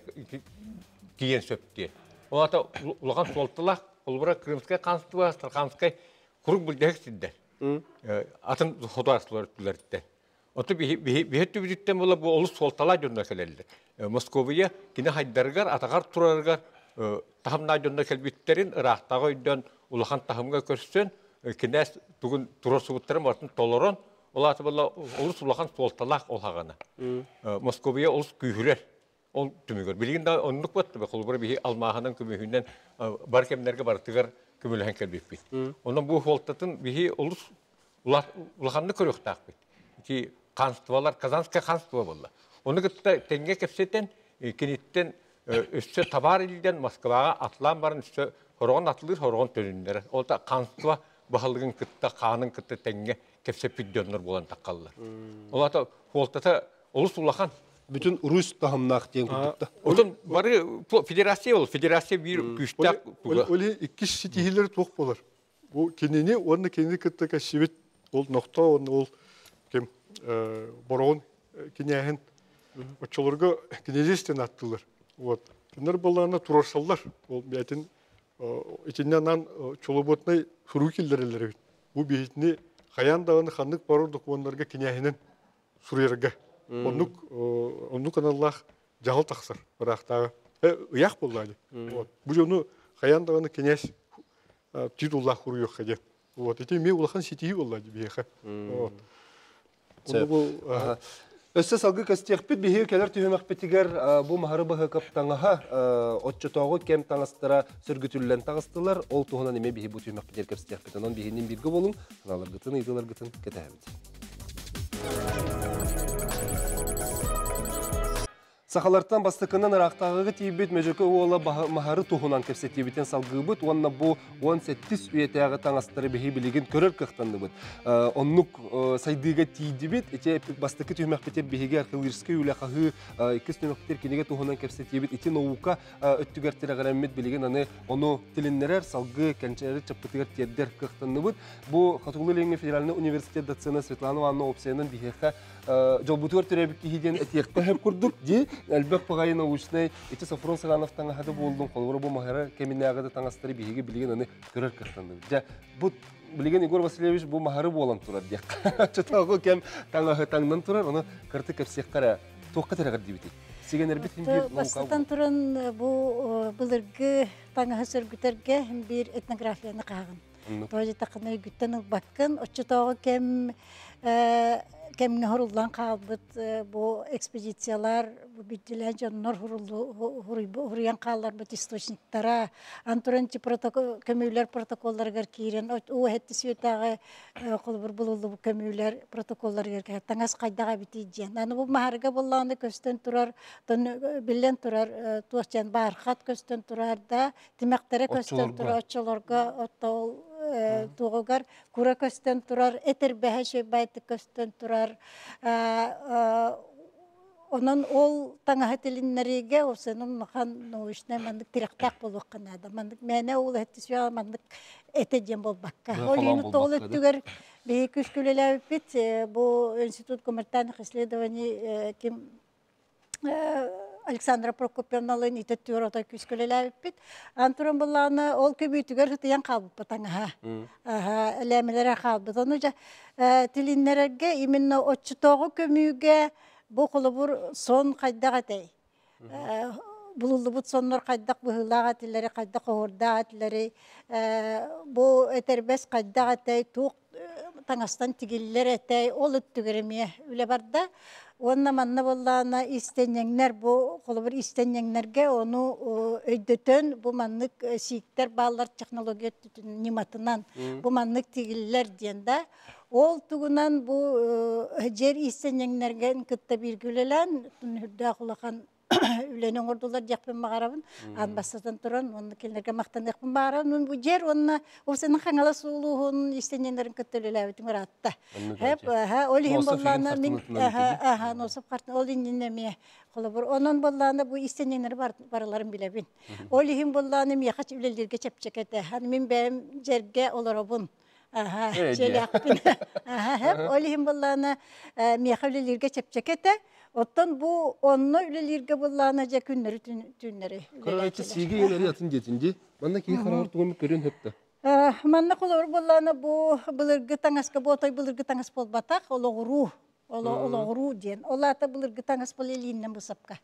тиен сөптү. Олата улахан суолталах, холбура Крымское ханство, Астраханское курук булдех сиддер. Атын художестволар түләртте. Ото биһи түбүттен була бу олус суолтала дьонно келеллер. Московия кини хайдаргар, атагар тураргар тахымна дьонно келбиттерин ыраахтагы өйдөн улахан тахымга көрсөн кинээс тугун турар бартын толорон олаты була олус улахан суолталаах ол хагана. Московия олус күйүрер. Ол түмүгөр. Билигин да оннук батты бе холбура биһи алмааһынан көмүһүнэн бар кемнерге бартыгар көмүлэһэн келбиппит. Онон бу хуолтатын биһи олус улаханны көрүөхтаахпит. Ити ханстволар, Казанское ханство болла. Оны кытта теңге кепсетен, киниттен өссө табар илден Москвага атлан барын өссө хорогон атлыр, хорогон төлүннер. Ол та ханство бахалыгын кытта, хаанын кытта теңге кепсеппит дьоннор болан таккаллар. Ол ата хуолтата олус улахан. Бүтүн Русь тахымнаах диэн курдукта. Отон бары федерация ол, федерация бир күчтәк туга. Ол иккис ситиһилер туох болар. Бу кинини, онны кинини кытта кэсибит ол нохто, онны ол кем борон киняһын очолорго князестен аттылар. Вот. Кинер болларына турарсаллар. Ол бәтин итиннен нан чолоботнай суру килдерелер. Бу бихитни Хаян даҕаны ханнык барар докумуоннарга кинээһинэн суруйарга. Оннук оннук аналлаах дьаһал тахсар ыраахтааҕы. Ыйаах буолла ди. Вот. Бу дьону хаян даҕаны кинээс титуллаах хуруйуохха диэн. Вот. Ити эмиэ улахан ситиһии буолла ди биһиэхэ. Вот. Өссө салгыы көстүөхпүт биһиги кэлэр түһүмэхпитигэр бу Маһары Баһыакап таҥаһа оччотооҕу кэм таҥастара сөргүтүллэн таҕыстылар. Ол туһунан эмиэ биһи бу түһүмэхпитигэр кэпсэтиэхпит. Онон биһинин бииргэ буолуҥ, санааларгытын, ыйытыыларгытын кэтэһэбит. Сахалартан бастакынан ыраахтааҕыга тиийбит Мөдьөкө уола Маһары туһунан кэпсэтиибитин салгыыбыт уонна бу 17 үйэтээҕи таҥастары биһи билигин көрөр кыахтанныбыт. Оннук сайдыыга тиийдибит. Ити бастакы түһүмэхпитигэр биһиги археологическай үлэ хаһыы, иккис түһүмэхпитигэр кинигэ туһунан кэпсэтиибит. Ити наука өттүгэр тирэҕирэммит билигин аны ону тилиннэрэр, салгыы кэнчээри чаппытыгар тиэрдэр кыахтанныбыт. Бу Хотугулуу-Илиҥҥи федеральнай университет доцена Светлана Ивановна опсайынан биһиэхэ дьолбутугар төрөөбүт киһи диэн этиэххэ сөп курдук дии элбэх баҕайы научнай ити Софрон Сыганов таҥаһа да буоллун холобура бу Маһара кэминээҕи да таҥастары биһиги билигин аны көрөр кыахтанныбыт дьэ бу билигин Егор Васильевич бу Маһары буолан турар диэххэ оччотооҕу кэм таҥаһы таҥнан турар ону кырты кэпсиэххэ эрэ туохха тирэҕирдибитий сигэнэрбит иһин биир Бастатан туран бу былыргы таҥаһы сөргүтэргэ биир этнографияны хаһаҕын. Тоҕо диэтэххинэ өйгүттэн ылбаккын оччотооҕу кэм кэмҥэ хоруллан хаалбыт бу экспедициялар бу бүттүлээн дьоннор хуруйан хаалларбыт источниктара антуран көмүүлэр протоколларыгар киирэн уу эһэтти сүөтээҕи холобур булуллубут көмүүлэр протоколларыгар таҥас хайдах эбитий диэн аны бу маһарга буоллаҕына көстөн турар биллэн турар туох диэн баархат көстөн турар да тимэхтэрэ көстөн турар оччолорго оттол туоҕугар кура көстөн турар этэрбэһэ шөйбайтык көстөн турар онон ол таҥаһы тилиннэриигэ осенун улахан научнай маннык тирэхтээх буолуохха наада маннык мээнэ ол эттисүөҕэ маннык этэ диэн буолбакка ол иһин тоҕул өттүгэр биһиги күүскэ үлэлээбиппит бу институт гуманитарных исследований ким Александра Прокопьевналыын ити өттүгэр отой күүскэ үлэлээбиппит. Ан туран буллаҕына ол көбүүтүгэр ытыйан хаалбыппыт аҥаһа. Аһа, элээмэлэрэ хаалбыт. Ону дьэ тилиннэрэргэ именно оччотооҕу көмүүгэ бу холобур сон хайдах этэй? Булуллубут соннор хайдах быһыылаах этилэри, хайдах оһуордаах этилэри, бу этэрбэс хайдах этэй, туох таҥастан тигиллэр этэй, ол өттүгэр эмиэ үлэ барда. Уонна манна буоллаҕына иистэнньэҥнэр бу холобур иистэнньэҥнэргэ ону өйдөтөн бу маннык сииктэр бааллар технология ньыматынан бу маннык тигиллэр диэн да. Ол тугунан бу дьиэр иистэнньэҥнэргэ кытта бииргэ үлэлээн үрдээх улахан үлэни оҥордулар диэхпин баҕарабын. Аан бастатан туран, уонна кинилэргэ махтаныахпын баҕарабын. Бу дьиэр уонна Упсаны Хаҥалас улууһун истэнньэннэрин кытта үлэлээбитим ыраатта. Хэп, ол иһин боллаана мин аха, Носов хартын ол иннинэ эмиэ холобур. Онон боллаана бу истэнньэннэри барыларын билэбин. Ол иһин боллаана миэхэ үлэлииргэ чэпчэки этэ. Мин бэйэм дьэргэ олоробун. Аха, дьиэлээхпин. Аха, ол иһин буоллаҕына миэхэ үлэлииргэ чэпчэки этэ. Оттон бу онно үлэлииргэ буоллаҕына дьэ күннэри түүннэри үлэлээччилэр. Сииги иҥэри атын диэтин дии. Манна киһи хараҕар тугун көрүөн сөптө. Манна холобур буоллаҕына бу былыргы таҥаска бу отой былыргы таҥас буолбатах, олоҕуруу. Олоҕуруу диэн. Ол аата былыргы таҥас был илииннэн бысапка.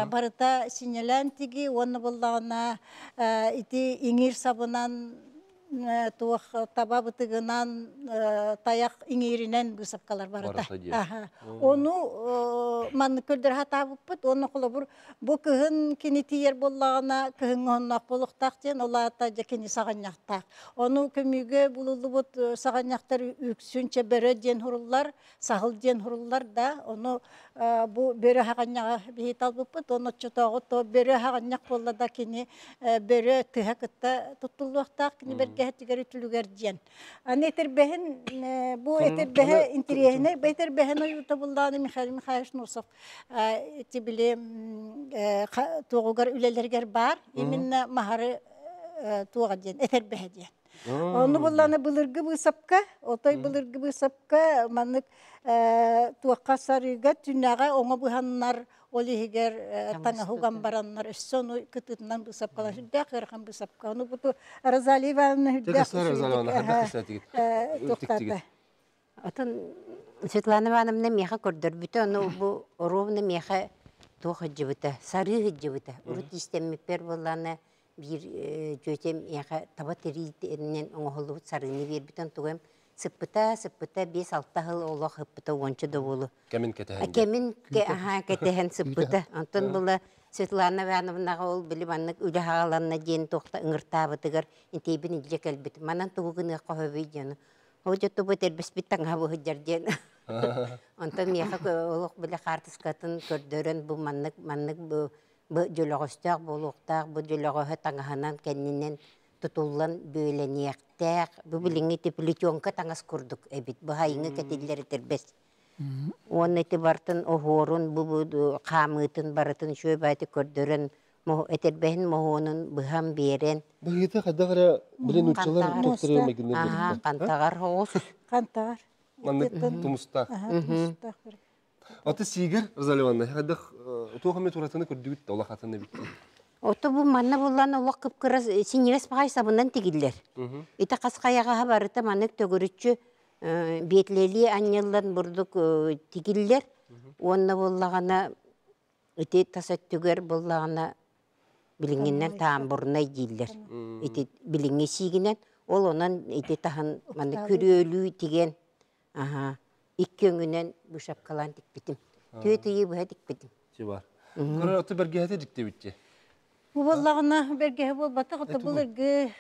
Барыта синньэлээн тиги уонна буоллаҕына ити иҥиир сабынан туох таба бытыгынан тайах иҥииринэн быысапкалар барыта. Ону маннык көрдөрө сатаабыппыт. Уонна холобур бу кыһын кини тиийэр буоллаҕына кыһыҥҥы онноох буолуохтаах диэн ол аата дьэ кини саҕынньахтаах. Ону көмүүгэ булуллубут саҕынньахтар үксүн чэ бөрө диэн суруллар, саһыл диэн суруллар да, ону бу бөрө хаҕанньаҕа биһи талбыппыт, оны оччотооҕу то бөрө хаҕанньах буолла да кини бөрө тыһа кытта туттуллуохтаах кини бэргэһэтигэр үтүлүгэр диэн. Аны этэрбэһин бу этэрбэһэ интириэһинэй, бу этэрбэһин ойуута буллааны Михаил Михайлович Носов ити били туоҕугар үлэлэригэр баар, именно маһары туоҕа диэн, этэрбэһэ диэн. Ону булланы былыргы быысапка, отой былыргы быысапка маннык туохха сарыыга түнэҕэ оҥо быһаннар, ол иһигэр таҥаһуган бараннар, өссө ону кытыытынан быысапкалар сүрдээх ыарахан быысапка. Ону буту Розалия Ивановна сүрдээх туохтаата. Отон Светлана Ивановна миэхэ көрдөрбүтэ, ону бу оруобуна миэхэ туох сылдьыбыта, сарыы сылдьыбыта. Урут иистэммиппэр буоллаҕына биир дьүөтэм миэхэ таба тириитинэн оҥоһуллубут сарыыны биэрбитин тугум сыппыта, сыппыта 5-6 сыл олох сыппыта уонча да буолу. Кэмин кэтэһэн. Кэмин кэтэһэн сыппыта. Онтон була Светлана Ивановнаҕа ол били маннык үлэ хааланна диэн туохта ыҥыртаабытыгар интиэбин илдьэ кэлбит. Манан тугу гыныахха сөбүй диэн. Ол дьэ тубу этэрбэспит таҥаһа быһыдьар диэн. Онтон миэхэ олох били хаартыскатын көрдөрөн бу маннык маннык бу бу дьөлөҕөстөөх буолуохтаах, бу дьөлөҕөһө таҥаһынан кэннинэн тутуллан бүөлэниэхтээх. Бу билиҥҥи теплитенка таҥас курдук эбит. Бу хайыҥы кэтиллэр этэрбэс. Уонна ити барытын оһуорун, бу хаамыытын барытын үчүгэй баайытык көрдөрөн, этэрбэһин моһуонун быһан биэрэн. Быһыыта хайдах эрэ били нууччалар туохтары майгынныыр. Аха, хантаҕар оҕус. Хантаҕар. Маннык тумустаах. Тумустаах. Аты сиигэр, Розалия Ивановна, хайдах туох эмэ туратыны көрдүгүт да улахатын эбит. Ото бу манна буллан олох кып-кыра синньигэс баҕай сабынан тигиллэр. Ити хас хайаҕаһа барыта маннык төгүрүччү биэтлэлии анньыллан бурдук тигиллэр. Уонна буоллаҕына ити тас өттүгэр буоллаҕына билиҥҥинэн таамбурнай дииллэр. Ити билиҥҥи сиигинэн ол онон ити таһын маннык күрүөлүү тигэн аха икки өҥүнэн бышапкалаан тикпитим. Түөрт ыйы быһа тикпитим. Бар. Көрөр оту бэргэһэтэ дьиктибитти. Бу буоллаҕына бэргэһэ буолбатах, ото былыргы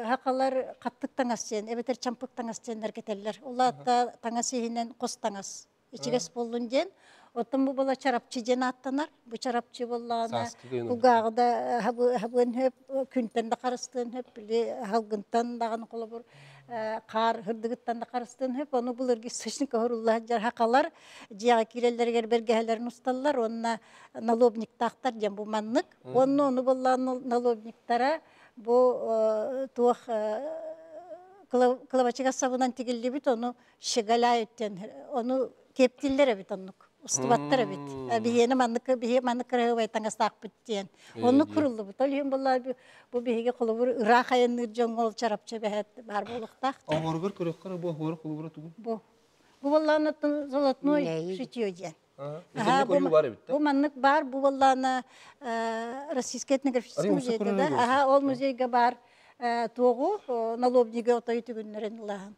хакалар хаттык таҥас диэн, эбэтэр чампык таҥас диэннэр кэтэллэр. Улаатта таҥас иһинэн хос таҥас ичигэс буоллун диэн. Оттон бу була чарапчы диэн ааттанар. Бу чарапчы буоллаҕына кулгааҕы да хабыан хөп, күнтэн да харыстыан хөп, били халгынтан даҕаны холобур хаар хырдыгыттан да харыстыан хөп. Ону былыргы источник оһорулла сылдьар хакалар дьиэҕэ киирэллэригэр бэргэһэлэрин усталлар уонна налобниктаахтар диэн бу маннык. Уонна ону буоллаҕына налобниктара бу туох кылабачыгас сабынан тигиллибит, ону щеголяют диэн, ону киэптиллэр эбит оннук, устубаттар эбит. Биһиэни маннык биһи маннык кыраһыабай таҥастаахпыт диэн. Оннук куруллубут. Ол иһин буолла бу биһиги холобур ыраах айанныыр дьоҥҥо ол чарапчы бэһэт баар буолуохтаах. Оҕоругар көрөххө бу оһуора холобура тугу? Бу. Бу буоллаҕына золотной шитье диэн. Бу маннык баар, бу буоллаҕына Российский этнографический музейга да, аха, ол музейга бар туоҕу налобнига отой түгүннэрин ылаһын.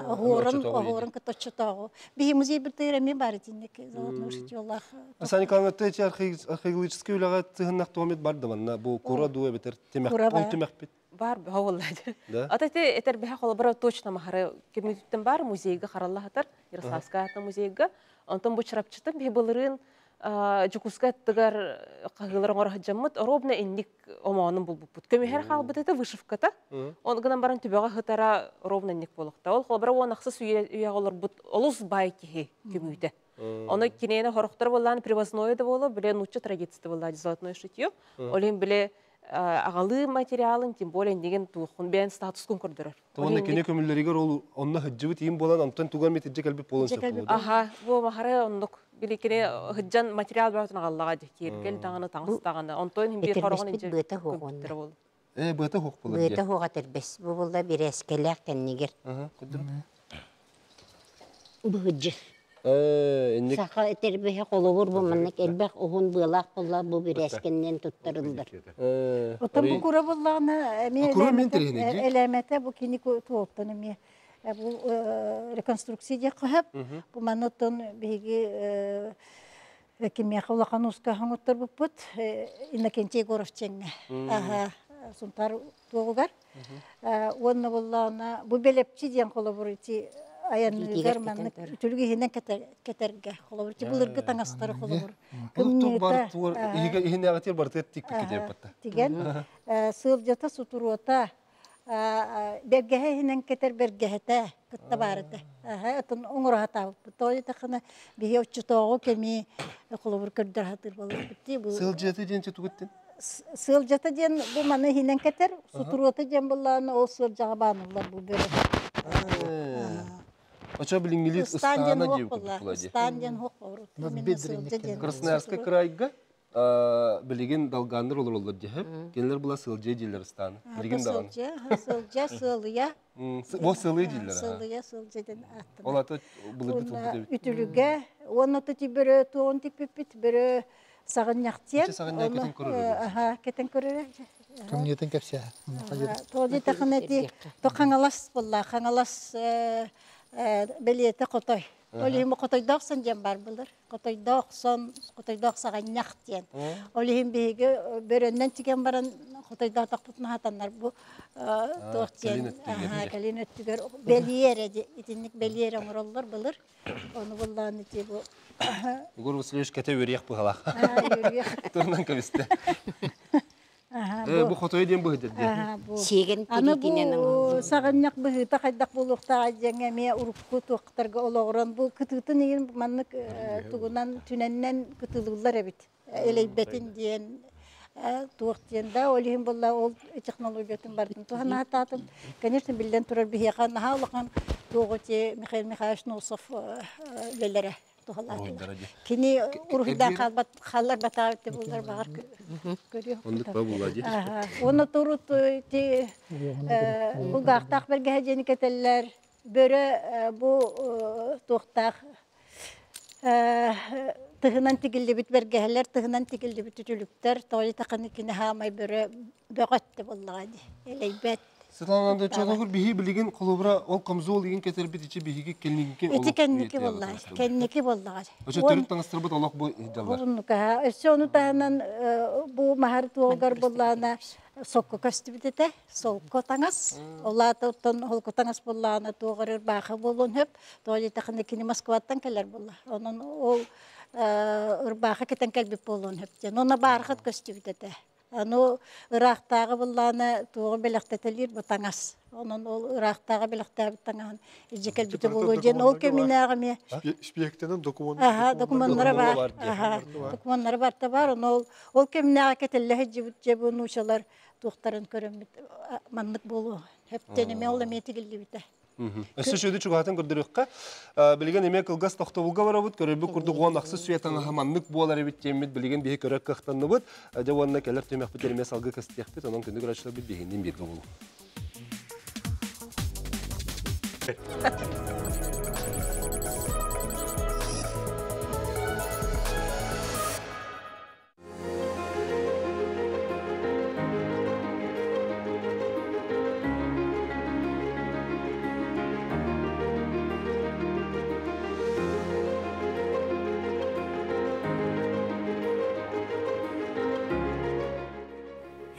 Оһуорун, оһуорун кытта оччотооҕу. Биһи музей битигэр эмиэ бар итинник золотной шитьелаах. Асан Николаевна, эти археологический үлэҕэ тыһыннах туомит бар да манна бу кура дуу эбэтэр тимэх, ол тимэхпит. Бар бөҕө Ата ити этэрбэһэ холобура точно махары кемүтүттэн бар музейга хараллаһатар Ярославская атна музейга. Онтон бу чырапчытын биһи былырыын Дьокуускай аттыгар хаһыылар оҥоро сылдьаммыт ровно инник омоонун булбуппут. Көмүһэр хаалбыт этэ вышивката. Он гынан баран түбэҕэ сытара ровно инник буолуохта. Ол холобура уон ахсыс үйэҕэ олорбут олус баай киһи көмүүтэ. Ону киниэне хорохтор буоллаан привозное да буолуо, биле нуучча традицията буоллаа золотное шитье. Ол иһин биле аҕалыы материалын, тем более иннигин туоххун бэйэн статускун көрдөрөр. Уонна кини көмүллэригэр ол онно сылдьыбыт иин буолан, онтон туга эмит илдьэ кэлбит буолан сөп буолуо. Аха, бу махары оннук били кини сылдьан материал бөҕөтүн аҕаллаҕа дии, киэргэл даҕаны, таҥас даҕаны. Онтон иһин биир хороҕун Этэрбэспит илдьэ быата суох уонна. көмпүттэрэ буолла. Ээ, быата суох буолар Быата дии. суох этэрбэс. Бу буолла бирээскэлээх кэннигэр. Аха, көрдүм. Быһыдьы. Ээ, инник Саха этэрбэһэ холобур бу маннык элбэх уһун быалаах буолла бу бирээскэннэн туттарыллар. Ээ, Оттон бу кура буоллаҕына эмиэ кура мин тириһинэ дии. элээмэтэ бу кини туоттан эмиэ бу реконструкция диэххэ сөп. Бу манна оттон биһиги кимиэхэ улахан ууска оҥотторбуппут Иннокентий Егоров диэҥҥэ. Аха, Сунтаар туоҕугар. Уонна буоллаҕына бу бэлэпчи диэн холобур ити айанныыргар маннык үтүлүк иһинэн кэтэргэ холобур ити былыргы таҥастары холобур кымньыыта иһинээҕитигэр барытыгар тикпикки диэппатта. Тигэн сылдьата сутуруота бэргэһэ иһинэн кэтэр бэргэһэтэ кытта баар этэ. Атын оҥоро сатаабыппыт. Тоҕо диэтэххинэ биһи оччотооҕу кэми холобур көрдөр сатыыр буоллахпыт дии. Бу Сылдьата диэн тугуттан? Сылдьата диэн бу маны иһинэн кэтэр, сутуруота диэн буоллаҕына ол сылдьаҕа баануллар бу бөрө. Очо билиҥҥилиит Ыстаан диэн ыстаана уох диэбит буолла. курдук була дии. Ыстаан диэн уох буолар. Именно сылдьа диэн. Красноярскай крайга. Билигин долганнар олороллор дьэһэп. Кинилэр була сылдьа дииллэр ыстааны. Билигин даҕаны. Сылдьа, сылыйа. Бу сылыы дииллэр. Сылыйа, сылдьа ден аттына. Ол аты былыргы тылбыт эбит. Үтүлүгэ, уонна тути бөрө туон тикпиппит, бөрө саҕынньахтиэн. Ичи саҕынньах кетен көрөрө. Аха, кетен көрөрө. Кымньытын кэпсээ. Тоди тахынати то хаҥалас булла, хаҥалас белиете хотой. Ол иһин хотойдоох сон диэн бар булар. Хотойдоох сон, хотойдоох саҕанньах диэн. Ол иһин биһиги бөрөннөн тиген баран хотойдоох тахпытын хатаннар бу туох диэн кэлин өттүгэр бэлиэрэ итинник бэлиэрэ оҥороллор былыр. Ону буллаан ити бу Егор Васильевич кете үөрүйэх быһалаах. Турунан кэбисте. Бу хотойу диэн быһыдыр диэн. Сиэгэн Аны тириитинэн бу саҕынньах быһыыта хайдах буолуохтааҕа диэҥҥэ эмиэ урукку туохтарга олоҕуран бу кытыытын иһин маннык тугунан түнэннэн кытылыыллар эбит. Элэйбэтин диэн туох диэн да ол иһин буолла ол технологиятын бардын туһанаатаатым. Конечно, биллэн турар биһиэхэ наһаа улахан туоҕу ти Михаил Михайлович Носов үлэлэрэ туһалаатылар. Кини уруһуйдаан хаалбат хааллар батаабыт буллар баҕар көрүөх. Оннук ба була ди. Оны турут ти булгаахтаах бэргэһэ диэни кэтэллэр. Бөрө бу туохтаах тыһынан тигиллибит бэргэһэлэр, тыһынан тигиллибит үтүлүктэр, тоойу таханы кини хаамай бөрө бөҕөттө буоллаҕа ди. Элэйбэт. Светлана Андреевна, биһи билигин холобура ол камзол игин кетербит ичи биһиги кэнники Ити кэнники буоллаҕа. Кэнники буоллаҕа. Өсө төрүт таҥастырбыт олох бу дьаллар. Оннука. Өссө ону таһынан бу маһар туолгар буоллаана сокко көстүбүт этэ. Солко таҥас. Олаата оттон холку таҥас буоллаана туоҕар ырбаахы буолуон хөп. Тоҕо тахына кини Москваттан кэлэр буолла. Онон ол ырбаахы кетен кэлбит буолуон хөп диэн. Онно баархат көстүбүт этэ. Аны ыраахтааҕы буллаана туоҕу бэлэхтэтэлиир бу таҥас. Онон ол ыраахтааҕы бэлэхтээбит таҥаһын илдьэ кэлбитэ буолуо диэн ол кэминээҕи эмиэ Спектенен документ Аха, документара бар. Аха, документара барта бар. Оны ол ол кэминээҕи кэтэллэһэ дьибит же бу нуучалар туохтарын көрөммүт маннык буолуо. Хэптен эмиэ ол эмиэ тигиллибитэ. Өссө шөдү чугаһатын көрдөрүөххэ. Билигин эмиэ кылгас тохтобулга барабыт, көрөрбүт курдук 10 сүө таҥаһа маннык буолар эбит диэммит билигин биһи көрөр кыахтанныбыт. Дьэ уонна кэлэр түмэхпит эмиэ салгыы кэстиэхпит, онон күндү көрөөччүлэрбит биһигинниин бииргэ буолуҥ.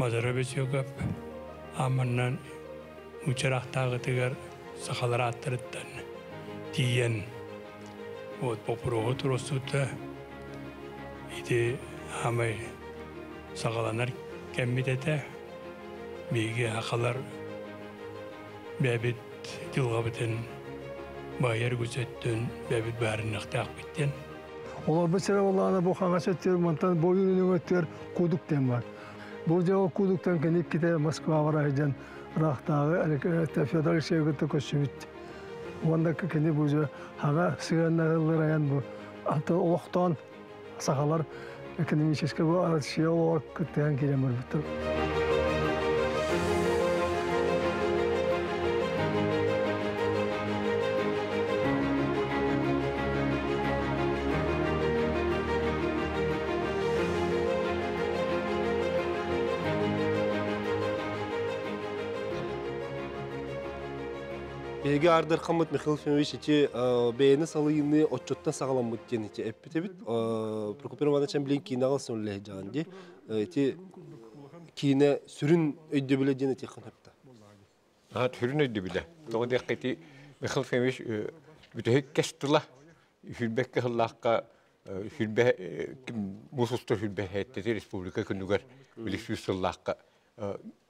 Мазара Бесюгап аманнан учарахтаагытыгар сахалар ааттарыттан тиийэн вот боппуруоһу туруорсубута ити аамай саҕаланар кэммит этэ. Биһиги сахалар бэйэбит дьылҕабытын баайар үгүс өттүн бэйэбит быһаарыныахтаахпыт диэн. Олорбут сирэ буоллаҕына бу хаҥас өттүгэр мантан бу ойуун өттүгэр Кудук диэн бар. Бу дьэ ол Кудуктан кини иккитэ Москваҕа бара сылдьан ыраахтааҕы Федор Алексеевы кытта көрсүбүт. Уонна кини бу дьэ хаҥа сыһыаннаһыллар айан бу олохтоон сахалар экономическай бу Россия олоҕор кыттыһан киирэн барбыттар. Биһиги ардырхаммыт Михаил Ефимович ити бэйэни салыйыны отчуттан саҕаламмыт диэн ити эппит эбит. Прокопий Романович билин киинэҕэ ылсан үлэлэһэ дии. Ити киинэ сүрүн өйдөбүлэ диэн этиэххин сөптө. Сүрүн өйдөбүлэ. Тоҕо диэххэ ити Михаил Ефимович бүтэһик кэс тыла сүүрбэккэ сыллаахха сүүрбэ муус устар сүүрбэ сэттэтэ республика күнүгэр били сүүс сыллаахха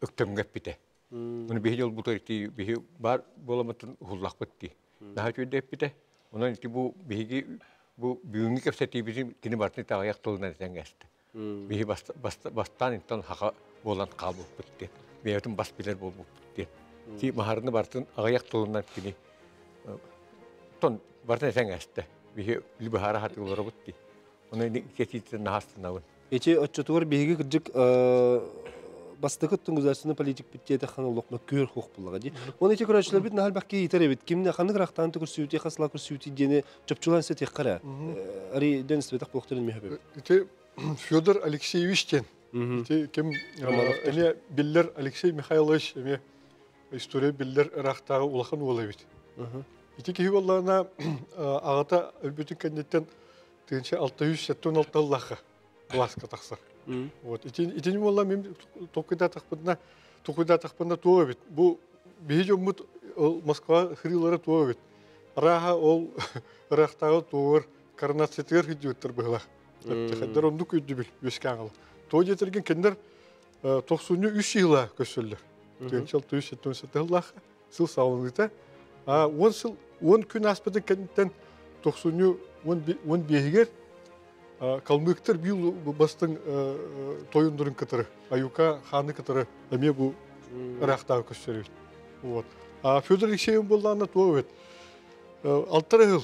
өктөмҥө эппитэ. Ону биһи дьолбутугар ити биһи баар буоламмытын уһуллахпыт дии. Наһаа үчүгэйдик эппитэ. Онон ити бу биһиги бу бүгүҥҥү кэпсэтиибитин кини барытын итэҕэйэх тылынан этэн кээстэ. Биһи бастаан интон хаха буолан хаалбыппыт диэн. Бэйэтин бас билэр буолбуппут диэн. Ти маһарыны барытын аҕыйах тылынан кини тон барытын этэн кээстэ. Биһи быһаара хатыыларабыт дии. Ону кэтиитин наһастынабын. Ити оччотугар биһиги кырдьык бастакы государственный политик биттиэтэ хан олохно көр хуох буллаҕа ди. Оны ити көрөөччүлэрбит наһаа элбэх киһи итэр эбит. Кимне ханнык рахтаан көрсүүти хасла көрсүүти диэни чопчулаан сетиэххэ Ари ден светах буохтарын мехебе. Ити Федор Алексеевич тен. Ити ким эне биллер Алексей Михайлович эме история биллер ырахтагы улахан уола эбит. Ити киһи боллаана аҕата өлбүтүн кэнниттэн тыынча 676 лаха властка тахсар. Вот итини болла мен токуйда тахпытына токуйда тахпытына туо эбит. Бу биһи дьоммут ол Москва хырыылара туо эбит. Араха ол ырахтагы туор коронациятыгар хиддиуттар быһылах. Хаддар ондук үйдүбүл үөскэ Тоо диэтерген кендер 93 жыла көссөллөр. Тыынча 677 лаха сыл саалыныта. А 10 сыл 10 күн аспытын кенттен 95-гер калмыктар бил бастың тойундурун кытыры, аюка ханы кытыры эме бу ырахтагы көссөрү. Вот. А Федор Алексеевич боллаана туо бет. Алтары жыл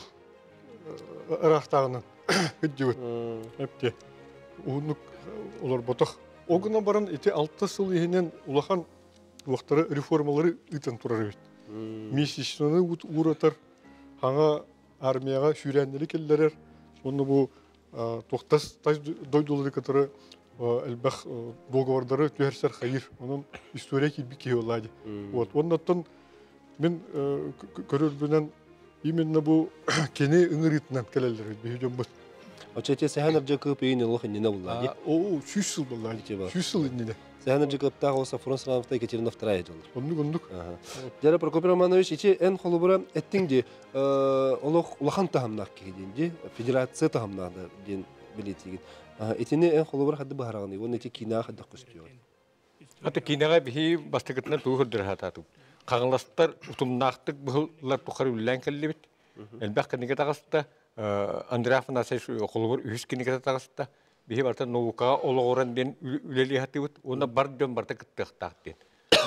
ырахтагынан хыддибит. Эпте. Уһуннук олор ботох. Огуна баран ити алты сыл иһинен улахан уақтары реформалары ытан турар бит. Месячныны уратар, хаңа армияга сүүрәннери келлерер. Оны бу туқтас тас дойдулары кытыры элбэх договордары түһәрсер хайыр. Onun история килби киһи олади. Вот. Оннаттан мен көрөрбүнэн именно бу кени ыңырытынан келелер бит бу. Очете сэхэнэр жакып ийин олох иннинэ булла ди. О, 100 сыл булла. 100 сыл иннинэ. Сэхэнэр жакыптаах ол Сафрон Сарамовта Екатерина II жылыр. Оннук оннук. Жара Прокопий Романович ичи эн холубура эттиң ди олох улахан тахамнаах киһи диэн ди федерация тахамнаах диэн билетигин. Итини эн холубура хадды баһарагын, он ити кинаа хадды көстүөр. Ата кинега биһи бастыгытынан туу хырдыр хатату. Қағыластар утумнаахтык быһыллар тухары үллән келлибит. Элбэх киниге тагыста Андрей Афанасьевич холубур үһүс киниге тагыста. Биһи барта наукаға ологоран ден үлели хатыбыт. Уна бар дөн барта кыттыктаах ден.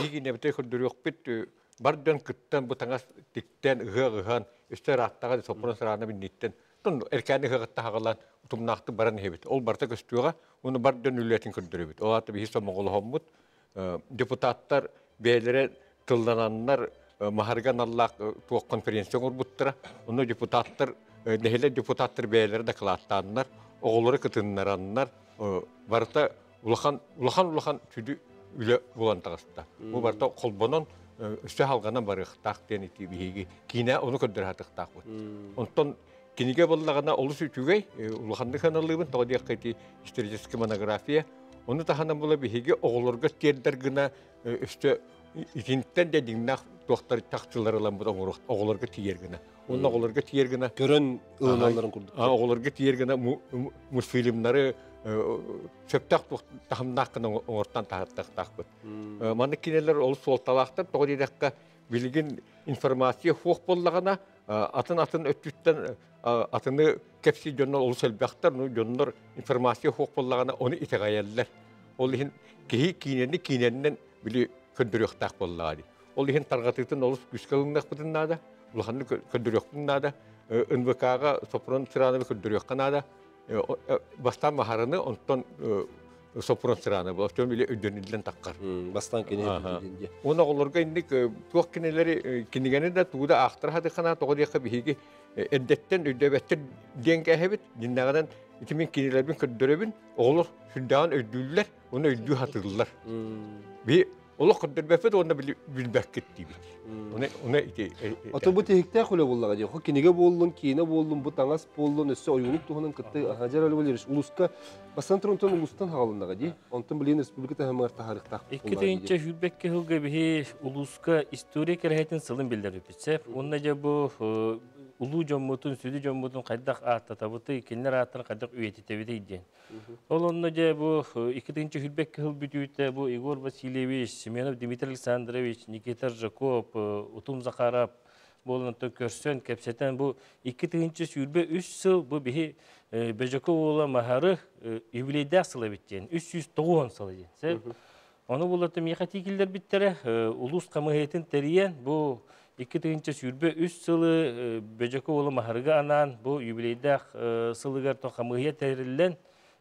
Биһи небете хырдырык бар дөн кыттан бу таңас тиктен ыһыгыхан үстер аттага сопрон сарана бинниттен. Тон эркәне хыгытта хагалан утумнаахты баран хебит. Ол барта көстүгә, уны бар дөн үлетин көрдүрөбүт. Ол аты биһи сомоголохоммут депутаттар бээлере тыллананнар махарган аллах туох конференция урбуттара. Оны депутаттар нехиле депутаттар бээлере докладтааннар, оголору кытыннараннар, барта улахан улахан улахан түдү үле булан тагыста. Бу барта колбонон өстө халганан барыктаах диэн ити биһиги кине ону көрдөр хатыктаах бут. Онтон киниге боллагана олус үчүгэй улаханды ханалыыбын тоҕо диэххэ ити исторический монография. Оны таханан була биһиги оҕолорго тиэрдэр гына өстө итинтен де диңнах туохтар тахчылар бут оҕолорго тиер гына. Онно оҕолорго тиер гына Көрөн ылыналарын курдук. Оҕолорго тиер гына мультфильмнары сөптөх тахымнаах гына оҥортан тахаттахтаахпыт. Маннык кинелер ол суолталаахтар тоҕо диэдэххэ билигин информация хуох боллагана атын атын өттүттен атыны кепси дьоннор олус элбэхтэр, ну дьоннор информация хуох боллагана оны итегаяллар. Ол иһин киһи киинени кииненнен били көндүрүөхтаах боллагани. Ол иһин таргатытын олус күскалыңнахпытын наада, улаханны көндүрүөхпүн наада, НВК-га сопрон сырааны көндүрүөхкэ наада. Бастан махарыны онтон сопрон сырааны бу өтөн биле өйдөнүлден таккар. Бастан кини. Оны оҕолорго инник туох кинелери кинигени да тууда аахтар хатыхана тоҕо диэххэ биһиги эрдеттен өйдөбөттер диэн кээһэбит диннэҕинэн ити мин кинилербин көрдөрөбүн оҕолор сүрдээҕин өйдүүллэр оны өйдүү хатыыллар. Би олох көрдөрбөппүт уонна билбэккит диибит. Оны ити Ото бу тиһиктээх үлэ буллаҕа дии. Хо кинигэ буоллун, киинэ буоллун, бу таҥас буоллун, өссө ойуулук туһунан кытты Хажар Али улуска бастан турунтан улустан хагалыннаҕа дии. Онтон билин республика таһымыгар таһарыктаах. Икки тыынча хүрбекке хылга биһи улуска история керэхэтин сылын билдербиппит. Онна же бу улуу дьоммутун, сүдү дьоммутун хайдах ааттатабыты, кинилер ааттарын хайдах үйэтитебити диэн. Ол онно же бу икки тыынча хүрбекке хыл бүтүүтэ бу Егор Васильевич, Семенов Дмитрий Александрович, Никита Ржаков, Утум Захаров болон көрсөн, кепсетен бу икки тыынча сүрбе үс сыл бу биһи Бежоков уола Махары юбилейдээх сыла биттиэн, 390 сылы диэн. Оны булаты миэхэ тиикиллэр биттере улус камыһыытын тэриэн бу икки тыынча сүрбе үс сылы Бежоков уола Махарыга анаан бу юбилейдээх сылыгар то камыһыйа тэриллэн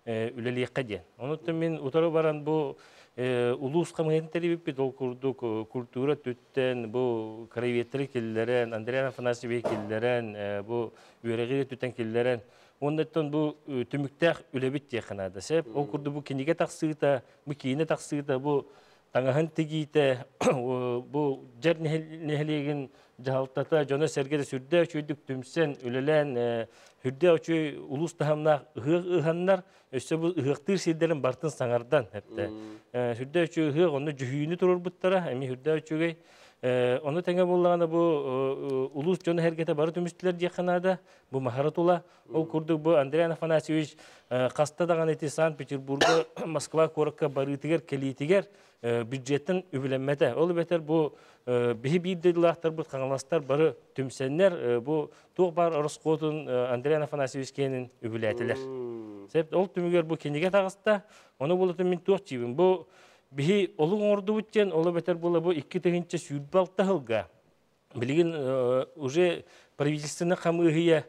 үлэлиэххэ диэн. Онуттан мин утары баран бу улуус хамыһыйатын тэрийбиппит, ол курдук культура түттэн бу краеведтары киллэрэн, Андриан Афанасьевич киллэрэн, бу үөрэҕи түттэн киллэрэн, оннуттан бу түмүктээх үлэбит диэххэ наада. Сеп, ол курдук бу кинигэ тахсыыта, бу киинэ тахсыыта, бу таҥаһын тигиитэ, бу дьэр нэһилиэгин дьаһалтата дьоно сэргэтэ сүрдээх үчүгэйдик түмсэн үлэлээн, сүрдээх үчүгэй улуус таһымнаах ыһыах ыһаннар, өссө бу ыһыахтыыр сирдэрин бартын саҥардан эптэ. Сүрдээх үчүгэй ыһыах, онно дьүһүйүүнү туруорбуттара, эмиэ сүрдээх үчүгэй. Ону тэҥэ буоллаҕына бу улуус дьоно сэргэтэ бары түмүстүлэр диэххэ наада, бу Маһара тула. Ол курдук бу Андриан Афанасьевич хаста даҕаны ити Санкт-Петербурга, Москва куоракка барыытыгар, кэлиитигэр бюджеттэн үбүлэммэтэ. Ол эбэтэр бу биһи биир дойдулаахтарбыт хаҥаластар бары түмсэннэр бу туох баар ороскуотун Андриан Афанасьевич киэнин үбүлээтилэр. Сеп ол түмүгэр бу кинигэ таҕыста. Ону булатын мин туох диибин. Бу биһи олук оҥордубут диэн, ол эбэтэр була бу 2026 сылга билигин уже правительственный хамыыһыйа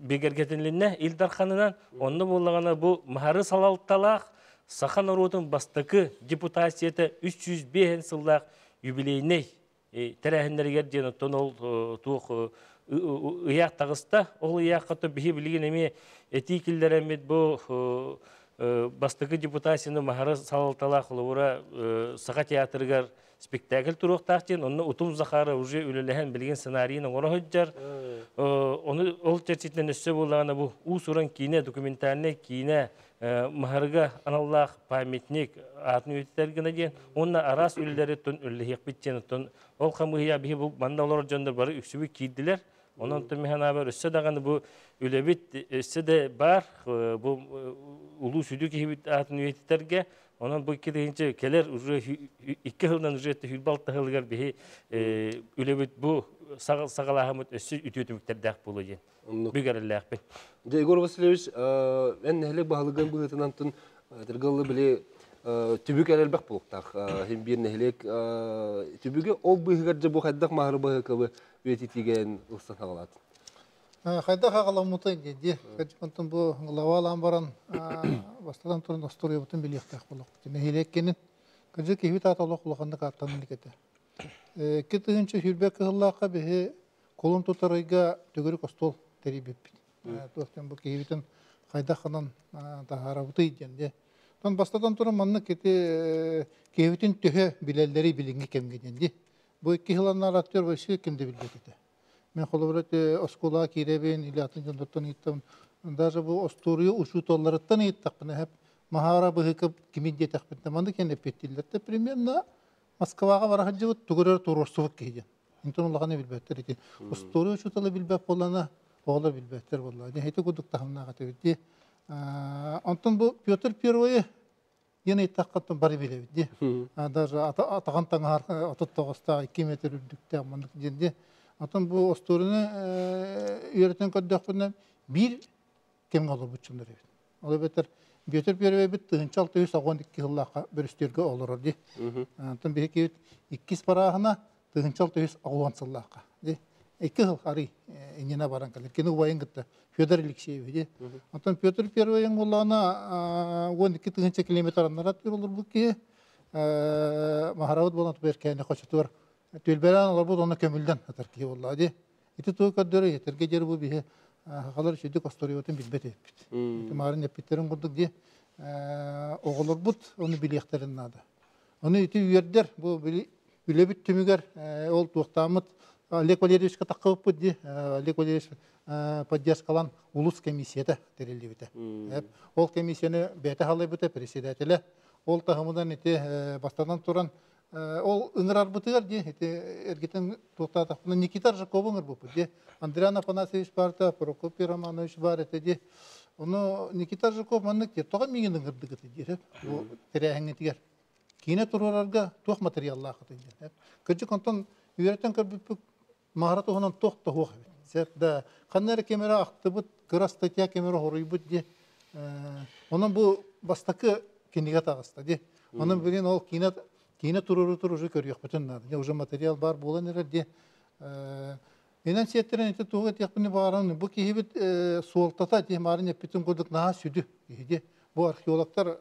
бигэргэтинилиннэ Ил Дарханынан, онно буоллаҕына бу Маһары салалталаах саха норуотун бастакы депутацията 305 сыллаах юбилейнай тэрээһиннэригэр диэн оттон ол туох ыйаах таҕыста. Ол ыйаахха биһи билигин эмиэ этии киллэрэммит бу бастакы депутацияны Маһары салалталаах холобура Саха театрыгар спектакль туруохтаах диэн, онно Утум Захара уже үлэлэһэн билигин сценарийын оҥоро сылдьар. Ону ол чэрчитинэн өссө буоллаҕына бу уус-уран киинэ, документальнай киинэ, Маһарыга аналлаах памятник аатын үйэтитэр гына диэн, уонна араас үлэлэри оттон үлэлэһиэхпит диэн, оттон ол хамыыһыйа биһи бу манна олорор дьоннор бары үксүбүт киирдилэр. Онон оттон мин санаабар өссө даҕаны бу үлэбит өссө да баар, бу улуу сүдү киһибит аатын үйэтитэргэ. Онон бу 2 тыһыынча кэлэр уже 2 сылынан уже 26 сылыгар биһи үлэбит бу саҕалааһыммыт өссө үтүө түмүктэрдээх буолуо диэн бүгэрэллээхпин. Дьэ, Егор Васильевич, эн нэһилиэк баһылыгын быһыытынан тун тыргыллы били түбүк эрэлбэх буолуктаах. Хим биир нэһилиэк түбүгү ол быыһыгар дьэ бу хайдах маһары баһыкабы үйэтитиген ылсан хагалаат. Хайдах аҕаламмытай дии. Онтон бу главалаан баран бастатан туран остуоруйабытын билиэхтээх буолуохпут. Нэһилиэккинин кырдьык киһибит аата олох улаханнык ааттанан икете. 2020 сыллаахха биһи кулун тутарыйга төгүрүк остуол тэрийбиппит. Туохтан бу киһибитин хайдах ханан таһаарабытый диэн дии. Тон бастатан туран маннык ити киһибитин төһө билэллэри билиҥҥи кэмҥэ диэн дии. Бу 2 сыланнар актер вообще ким да билбэт этэ. Мен холобура оскуолаҕа киирэбин или атын дьоннортон ыйыттым. Даже бу остуоруйа учууталларыттан ыйыттахпына хеп Маһара быһыкы кимин диэтэхпин маннык кэнэ эппиэттииллэр. Примерно Москваҕа бара сылдьыбыт тугу эрэ туруорсубут киһи диэн. Интон улаханы билбэттэр ити. Остуоруйа учуутала билбэт буоллана, оҕолор билбэттэр буолла. Дьэ курдук таһымнаах этибит дии. Онтон бу Петр Первый диэн ыйыттаххаттан бары билэбит дии. Даже атаҕан таҥаһар 39-таах 2 метр үрдүктээх маннык диэн дии. Онтон бу остуоруйаны үөрэтэн көрдөхпүнэ биир кэмҥэ олорбут эбит. Ол эбэтэр Петр Первый бит 1692 сыллаахха бүрүстүөргэ олорор дии. Онтон биһиги иккис барааһына 1690 сыллаахха дии. 2 сыл арый иннинэ баран кэлэр. Кини убайын кытта Федор Алексеевич дии. Онтон Петр Первый буоллаҕына 12 тыһыынча километр аннарат олорбут киһи Маһарабыт буолан туберкээни хочотугар түөлбэлээн олорбут онно көмүллэн атар киһи буоллаҕа дии. Ити тугу көрдөрөр етерге диэри бу биһи сахалар үчүгдүк остуоруйабытын билбэт эбиппит. Ити маарын эппиттерин курдук дии оҕолорбут ону билиэхтэрин наада. Ону ити үөрдэр бу үлэбит түмүгэр ол туохтааммыт Олег Валерьевичка таххыбыппыт дии. Олег Валерьевич поддержкалан улус комиссията тэриллибитэ. Ол комиссияны бэйэтэ халайбыта председателэ. Ол таһымынан ити бастатан туран ол ыҥырарбытыгар дии ити эргитен туохтаатахпына Никита Ржакову ыҥырбыппыт дии. Андриан Афанасьевич барта, Прокопий Романович бар этэ дии. Ону Никита Ржаков маннык диир, тоҕо миигин ыҥырдыгыт диир бу тэрээһиҥҥитигэр. Киинэ туруорарга туох материаллаахытый диэн. Кырдьык онтон үөрэтэн көрбүппүт Маһара туһунан туох да суох эбит. Сеп да ханна эрэ ким эрэ ахтыбыт, кыра статья ким эрэ хоруйбут дии. Онон бу бастакы кинигэ таҕыста дии. Онон билин ол киинэ туруору тур уже көрүөхпүтүн наада. Уже материал бар буолан эрэр дии. Инэн сиэттэрэн ити туһуга тиэхпини бааран бу киһибит суолтата тиһмарын эппитин курдук наһаа сүдү киһи. Бу археологтар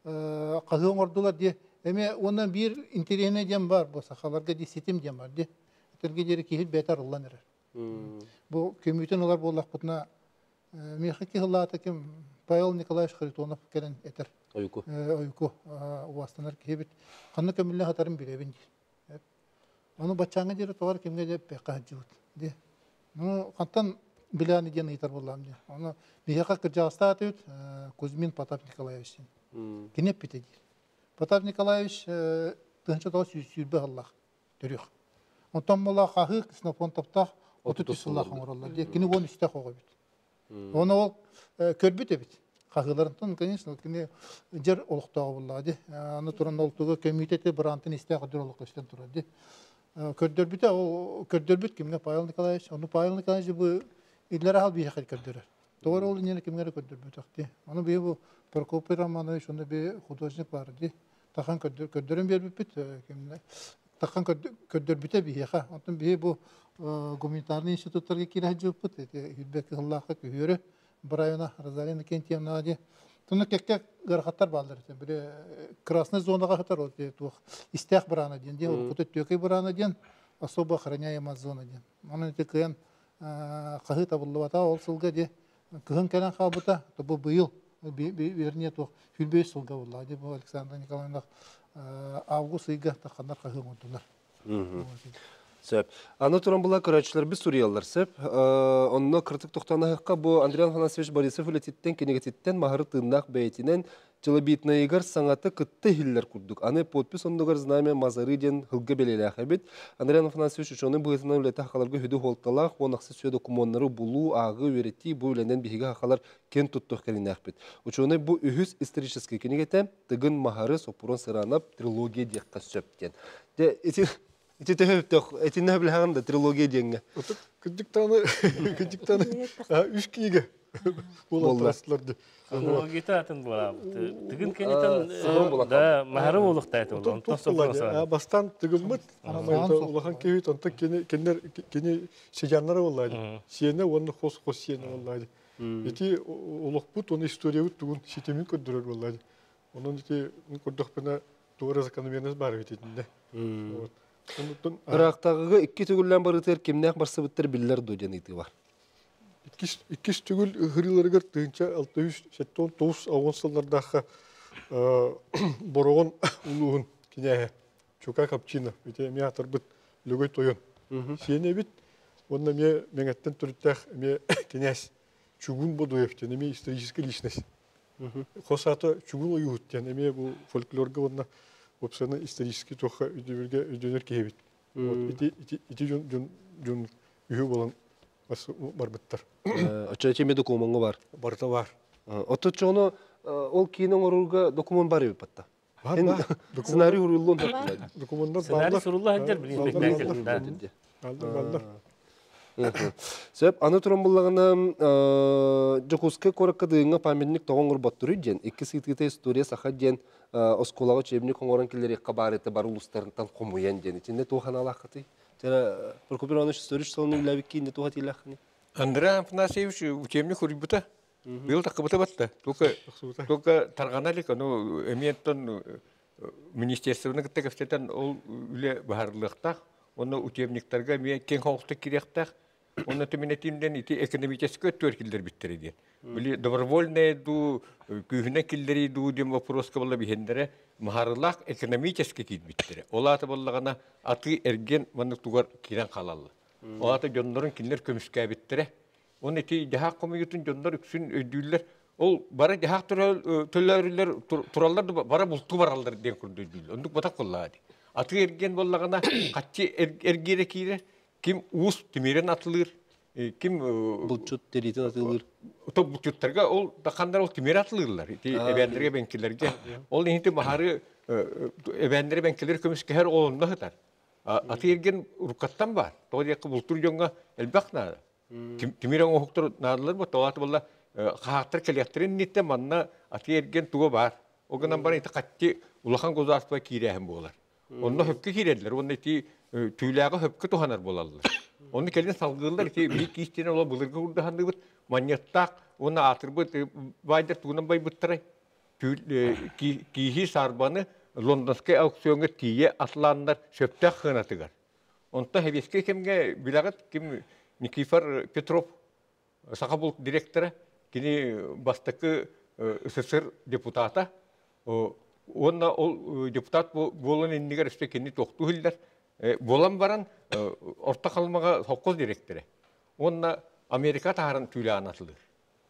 хаһыы оҥордулар дии. Эми уонна биир интэриэһинэй диэн бар бу сахаларга ди ситим диэн бар ди. Этэргэ диэри киһи бэйэтэ арыллан эрэр. Бу көмүүтүн ылар буоллахпытына миэхэ киһи ким Павел Николаевич Харитонов кэлэн этэр. Ойуку. Ойуку уастанар киһибит. Ханна көмүллэ хатарын билэбин диир. Ону баччааҥҥа диэри тоҕор кимҥэ де пекка ди. Ну, хантан билэни диэн ыйытар буоллам ди. Ону биһиэхэ кырдьаҕастаатыбыт Кузьмин Потап Николаевич диэн. Кини эппитэ диир. Потап Николаевич тыһынча тоҕус сүүс сүүрбэ сыллаах төрүөх. Онтон була хаһыы Ксенофонтовтаах 33 сыллаах оҥороллор ди. Кини 13-тээх оҕо эбит. Оны ол көрбүт эбит. Хаһыыларынтан, конечно, кини жер олохтооҕу буллаҕа ди. Аны туран ол туга көмүүтэ бырантын истээх өдөр олох көстөн турар ди. Көрдөрбүтэ, ол көрдөрбүт кимҥэ Павел Николаевич. Ону Павел Николаевич бу иллэр ахал биһиэхэ көрдөрөр. Тоҕор ол иннинэ кимҥэ көрдөрбөтөх ди. Ону биһи бу Прокопий Романович, оны би художник бар ди. Тахан көрдөрөн бербиппит кимне. Тахан көрдөрбүтэ биһиэхэ. Онтон биһи бу гуманитарный институттарга киирэ жыппыт. Хүрбек кыһыллаахха күһүөрү Брайана Розалина Кентьевна ди. Туну кекке гырхаттар баалар. Бире красный зонага хатар ол туох истээх брана диэн ди, ол куту төкөй брана диэн особо охраняемая зона диэн. Оны ити кыйан хаһы табыллыбата ол сылга ди кыһын кэлэн хаалбыта, бу быйыл вернее туох хүлбөй сылга булла ди бу Александра Николаевна август ыйга таханнар хаһы оҥордулар. Сөп. Аны туран була көрөөччүлэр біз суруйаллар сөп. Онно кыртык тоқтанаһыққа бу Андриан Афанасьевич Борисов үлэтиттен кенегетиттен махыры тыыннаах бэйэтинен челобитнайыгар саңаты кытты хиллер курдук. Аны подпись оннугар знамя мазары ден хылга белелээх эбит. Андриан Афанасьевич ученый быһыытынан үлэтэ хахаларга хүдү хуолталаах, уон ахсы сүйэ докумуоннары булуу, ааҕыы, үөрэтии бу үлэнэн биһиги хахалар кен туттуох кэлинээхпит. Ученый бу үһүс исторический кинигэтэ Тыгын Махары Соппурун Сыранап трилогия диэххэ сөп диэн. Де ити ити төһө этинне билһаҕын да трилогия диэҥҥэ. Кырдьыктааны кырдьыктааны үс кинигэ буолан ди. Хронологията атын буолаабыт. Тыгын кенетен да махары болуктайт ол. Онтон сопрос. Бастан тыгыммыт улахан киһи онтон кини кинер кини сижаннары боллайды. Сиене оны хос хос сиене боллайды. Ити олохпут оны историябыт тугун ситемин көрдөрөр боллайды. Онон ити көрдөхпүнэ тугара закономерность бар бит итинде. Вот. Ыраактагыга икки түгүллэн барытыр кимнээх барсыбыттар биллэр ду диэн ыйытыы бар. Иккис түгүл хырыыларыгар тыынча 679 ауон сыллардаахха Борогон улууһун кинээһэ Чука Капчина ити эмиэ атарбыт Лөгөй тойон. Сиэне бит, онна эмиэ меңеттен түрүттээх эмиэ кинээс Чугун Бодуев диэн эмиэ исторический личность. Хосата Чугун Ойуут диэн эмиэ бу фольклорга уонна уопсана исторический туохха өйдөбүлгэ өйдөнөр киһибит. Вот ити ити ити дьон дьон дьон үһү болан барбыттар. Очо эми документга бар. Барыта бар. Оточону ол кийин оҥорууга документ бар эбит батта. Бар, бар. Сценарий уруллун. Документтар Сценарий сурулла ханжар билин спектакль. Да. Балдар, балдар. Сөп, аны туран буллагына Жокуска коракка дыыңа памятник тоҕоҥор боттуру диэн, икки сыйтыыта история саха диэн осколага учебник оҥорон киллери хабарыты бар улустарынтан хомуян диэн. Итинне туоханалааххытый? Тера Прокопий Иванович историч салону үлэбикки инне туха тиилэххини? Андрей Афанасьевич учебник хуруйбута. Быйыл такыбыта батта. Только только тарганалик, ну эмиеттон министерствоны кытта кэфтетен ол үлэ баһарлыктах, оны учебниктарга эмиэ кең хоохта кириэхтэх, оны түминетинден ити экономический өттүөр киллер биттери диэн. Били добровольный ду күүһүнэ киллери ду диэн вопроска болла биһендере махарылаах экономический киирбиттере. Олаата боллагана аты эрген маннык тугар кирен халалла. Олаата дьоннорун кинилер көмүскээбиттере. Оны ити жаһаак комуютун дьоннор үксүн өйдүүллэр. Ол бара жаһаак төлөрүллэр тураллар да бара булту бараллар диэн курду өйдүүллэр. Ондук батак боллаа ди. Аты эрген боллагана катчы эргире киирер, ким уус тимирен атылыр, ким Булчут теритин атылыр. То булчуттарга ол дахандар ол тимир атылырлар. Ити эбендерге бенкилерге. Ол инти бахары эбендере бенкилер көмүскәһер олонда хытар. Аты эрген рукаттан бар. То дияқы бултур жоңга элбак нада. Тимир оңоктор надылар бу тоат болла хаактар келектерин нитте манна аты эрген туга бар. Огынан бар ити катти улахан государство киирәһен болар. Онно хөпкө кииреллер, онно ити түүлээҕэ хөпкө туханар болаллар. Оны келин салгыылар ити биһи киистиэн ола былыргы урдаһанныбыт манньыаттаах уонна аатырбыт баайдар тугунан байбыттарай кииһи саарбаны лондонскай аукциоҥҥа тиийэ атлааннар сөптөөх сыанатыгар. Онтон сэбиэскэй кэмҥэ билэҕит ким Никифор Петров саха булт директора, кини бастакы СССР депутата. Уонна ол депутат буолан иннигэр өссө кини туохтуу иһиллэр. Буолан баран Орто Халымаҕа совхоз директора. Уонна Америка таһааран түүлээн атылыыр.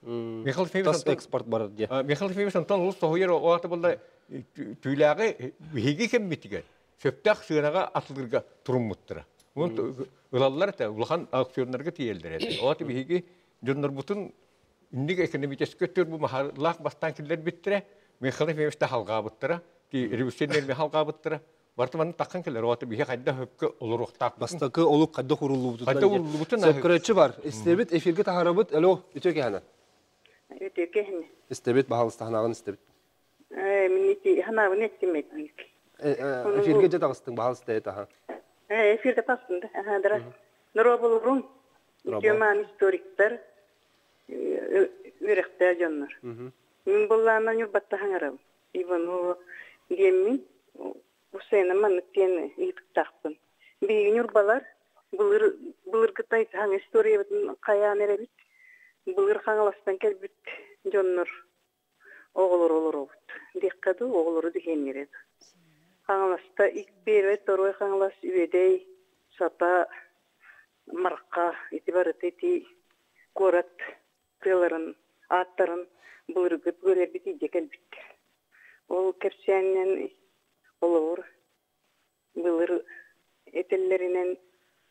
Михаил Ефимович Тас экспорт барар диye. Михаил Ефимович онтон олус соһуйар о аата буолла түүлээҕи биһиги кэммитигэр сөптөөх сыанаҕа атылыырга туруммуттара. Ылаллар этэ, улахан аукционнарга тиийэллэр этэ. Ол аата биһиги дьоннорбутун инник экономическэй өттүгэр бу маһарлаах бастаан киллэрбиттэрэ, Михаил Ефимович да халҕаабыттара, революционер халҕаабыттара. Барыта манна таххан кэлэр, ол аата биһи хайдах өпкө олоруохтаахпытын. Бастакы олук хайдах уруллубутун. Хайдах уруллубутун. Сөп бар. Истэбит, эфирге таһарабыт. Алло, үтүө кэһэнэ. Үтүө кэһэнэ. Истэбит, баһалыста ханаҕын истэбит. Мин ити ханаабын эттим этмик. Эфирге же таҕыстың, баһалыста эт аха. Эфирге тахсың да. Аха, дара. Нороболорум. Үтүө историктар, үрэхтээ дьоннор. Мин буллаана ньурбатта хаҥарабын. Иванова диэммин Усена маннык диэн ыйытыктаахпын. Биһиги ньурбалар былыр былыргытай хаҥ историябытын хайаан эрэбит. Былыр Хаҥаластан кэлбит дьоннор оҕолору олоробут. Диэххэ дуу, оҕолору диһиэннэрэ дуу. Хаҥаласта первый, второй Хаҥалас, Үөдэй, Сата, Марха ити барыта ити куорат тыаларын, ааттарын былыргы бөлөрбүт илдьэ кэлбиттэр. Ол кэпсээнинэн холобур былыр этэллэринэн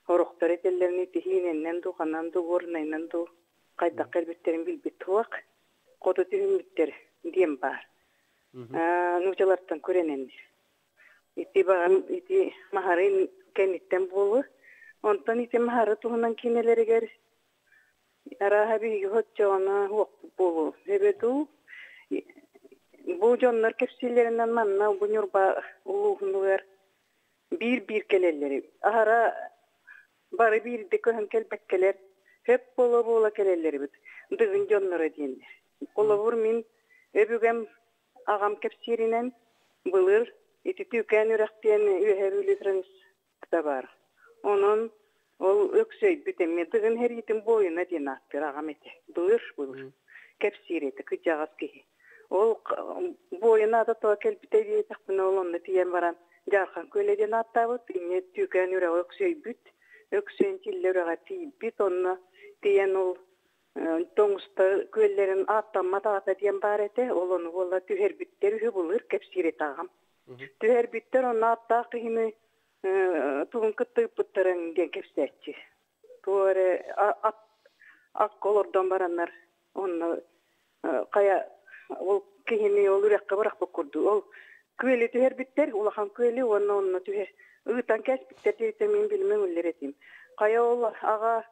сорохтор этэллэринэн тиһиинэннэн дуу, ханан дуу, горнайынан дуу хайдах кэлбиттэрин билбит туох хоту түһүммүттэр диэн баар. Нуучалартан күрэнэннэр. Ити баҕан ити маһары кэнниттэн буолуо. Онтон ити маһары туһунан киинэлэригэр арааһа биһиги оччоҕуна уохпут буолуо. Эбэ дуу, бу дьоннор кэпсииллэринэн манна бу Ньурба улууһунугар биир-биир кэлэллэр. Аһара бары биирдэ көһөн кэлбэккэлэр, хөп буола-буола кэлэллэр эбит. Дыгын дьонноро диэннэр. Холобур, мин өбүгэм аҕам кэпсииринэн былыр ити Түүкээн үрэх диэн Үөһээ Бүлүү да баар. Онон ол өксөйбүт эмиэ Дыгын сэриитин буойуна диэн ааттыыр аҕам этэ. Былыр-былыр кэпсиир этэ кырдьаҕас киһи. Ол буойун аата тоҕо кэлбитэ диэтэхпинэ ол онно тиийэн баран Дьаархан күөлэ диэн ааттаабыт. Инньэ Түүкээн үрэҕи өксөйбүт. Өксөйөн Тиллэ үрэҕэ тиийбит. Онно тиийэн ол Тоҥуста күөллэрин ааттаммат аата диэн баар этэ. Ол ону буолла түһэрбиттэр үһү былыр кэпсиир этэ аҕам. Түһэрбиттэр онно ааттаах киһини тугун кытта ыыппыттарын диэн кэпсээччи. Туох эрэ ат акка олордон бараннар онно хайа ол киһини ол үрэххэ бырахпыт курдук. Ол күөлү түһэрбиттэр, улахан күөлү уонна онно түһэ ыытан кээспиттэр диэбиттэр мин билимэҥ үллэр этим. Хайа ол аҕа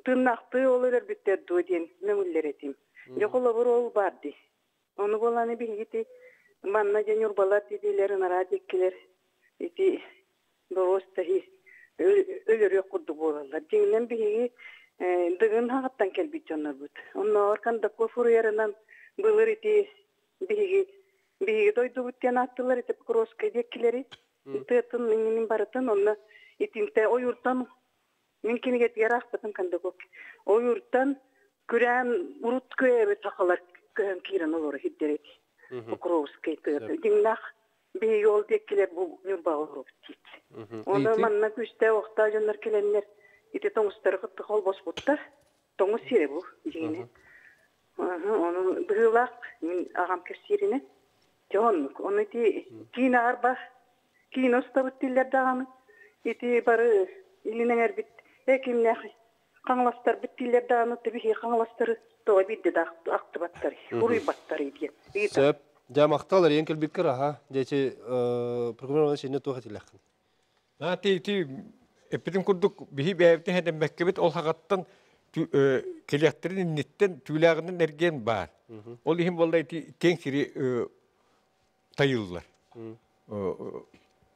тыыннаахтыы ол өлөрбүттэр дуо диэн мөҥүллэр этим. Дьэ холобур ол баар дии. Ону буолааны биһиги манна дьэ ньурбалар диилэр, ынараа диэккилэр ити боруостаһыы өлөрүөх курдук буолаллар. Дьиҥинэн биһиги Дыгын хаҕыттан кэлбит дьоннорбут. Оннооҕор Кондаков суруйарынан былыр ити биһиги биһиги дойдубут диэн ааттыыллар ити Покровскай диэккилэри тыатын иҥинин барытын онно итинтэ ойууртан мин кинигэтигэр аахпытым Кондаков ойууртан күрээн урут күрээбит сахалар көһөн киирэн олоро сирдэр эти Покровскай тыата дьиҥнээх биһиги ол диэккилэр бу Ньурбаҕа олоробут диит. Онно манна күүстээх охтоох дьоннор кэлэннэр ити тоҥустары кытта холбоспуттар. Тоҥус сирэ бу дьиҥинэн. Ону быһыылаах мин аҕам кэпсииринэн. Дьэ оннук. Ону ити киин аҕарба киин устабыт дииллэр даҕаны ити бары илин эҥэрбит э кимнээх хаҥаластарбыт дииллэр даҕаны биһиги хаҥаластары тоҕо биирдэ да ахтыбаттарый, уруйбаттарый диэн ыйытар. Сөп. Дьэ, махтал эрийэн кэлбиккэр аха. Дьэ, ити Прокопий Иванович иннэ туох этилэххин? А ти ти эппитим курдук биһи бэйэбитин хэдэммэккэбит ол хагаттан кэлиэхтэрин инниттэн түүлээҕинэн эргиэн баар. Ол иһин буолла ити киэҥ сири тайыллар.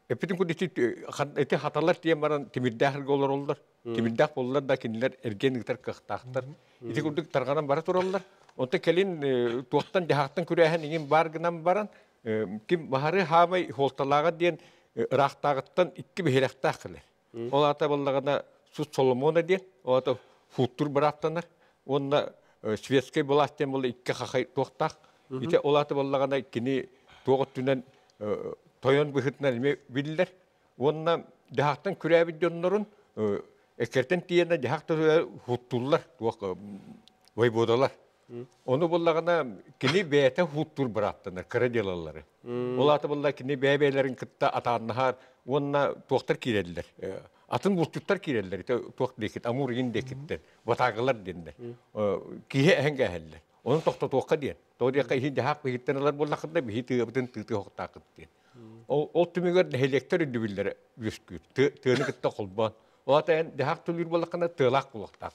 Эппитин курдук ити хаталар тиийэн баран тимирдээх эргэ олороллор. Тимирдээх буоллар да кинилэр эргиэн ыытар кыахтаахтар. Ити курдук тарҕанан бара тураллар. Онтон кэлин туохтан дьаһаахтан күрээһин иҥин баар гынан баран ким баһары хаамай хуолталааҕа диэн ыраахтааҕыттан икки биһирэхтээх кэлэр. Ол аата буоллаҕына Суд Соломона диэн, ол аата футтур бырааптанар уонна светскай былаас диэн буолла икки хахай туохтаах. Ити ол аата буоллаҕына кини туох өттүнэн тойон быһыытынан эмиэ биллэр. Уонна дьаһахтан күрээбит дьоннорун эккэртэн тиийэнэ дьаһах хуттууллар туох воеводалар. Ону буллаҕына кини бэйэтэ хуттуур бырааптанар кыра делалары. Ол аата булла кини бэйэ-бэйэлэрин кытта атааннаһар уонна туохтар киирэллэр. Атын булчуттар киирэллэр. Туох диэкит, Амур иин диэкиттэн, ватагалар диэннэр. Киһи эһэн кээһэллэр. Ону тохтотуохха диэн. Тоҕо диэххэ иһин дьаһаах биһиттэн ылар буоллаххытына биһи тыабытын тыытыы охтааххыт диэн. Ол түмүгэр нэһилиэктэр үрдүбүллэрэ үөскүүр. Тыаны кытта холбоон. Ол аата эн дьаһаах төлүүр буоллаххына тыалаах буолуохтаах.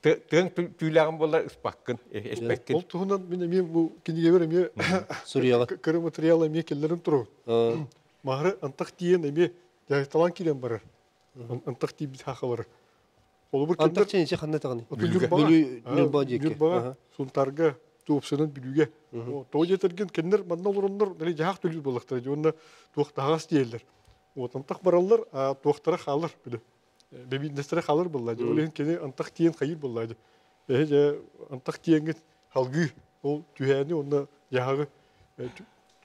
Тыаҥ түүлээҕин буоллар ыспаккын, эспэккин. Ол туһунан мин эмиэ бу кинигэбэр эмиэ кыра материал эмиэ киллэрэн турабын. Маһары антах тиийэн эмиэ дьаһайталаан киирэн барар. Антах тиийбит хахалары. Холобур Антах чэничи ханна таҕаны? Ньурба диэки. Ньурбаҕа, Сунтаарга, Туопсанан Бүлүүгэ. Тоҕо диэтэргин кинилэр манна олороннор били дьаһаах төлүүр буоллахтара дии уонна туох таһаҕас тиэйэллэр. Вот антах бараллар, а туохтара хаалар били. Бэбииннэстэрэ хаалар буолла дии. Ол иһин кини антах тиийэн хайыыр буолла дии. Эһи дьэ антах тиийэҥҥит халгыы ол түһээни уонна дьаһаҕы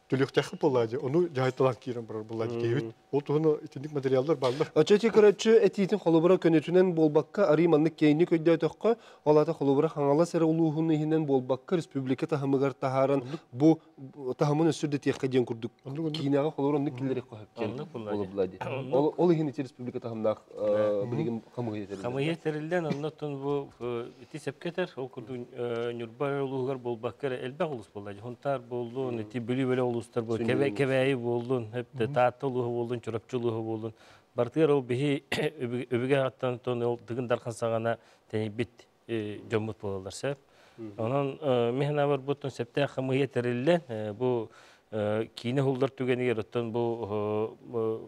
төлүөхтээххит буоллаа дии, ону дьаһайталаан киирэн барар буоллаа дии киһибит. Ол туһуна итинник материаллар бааллар. Оччо көрөөччү этиитин холобура көнөтүнэн буолбакка, арыы маннык киэҥник өйдөөтөххө, ол аата холобура Хаҥалас эрэ улууһун иһинэн буолбакка, республика таһымыгар таһааран бу таһымын өссө үрдэтиэххэ диэн курдук киинэҕэ холобура оннук киллэриэххэ сөп диэн буолла дии. Ол иһин ити республика таһымнаах билигин хамыыһыйа тэриллэн. Хамыыһыйа тэриллэн, оннуттан бу ити сөпкө этэр, ол курдук Ньурба улууһугар буолбакка эрэ элбэх улуус буолла. Хунтаар буоллун, ити Бүлүү бөлөх улуустар буоллун, Кэбээйи буоллун, Таатта улууһа буоллун, Чурапчы улууһа буоллун. Бартыгар ол биһи өбүгэ аҕаттан ол Тыгын Дархан саҕана тэнийбит дьоммут буолаллар сөп. Онон мин санаабар буттун сөптөөх хамыыһыйа тэриллэн бу киинэ уһуллар түгэнигэр оттон бу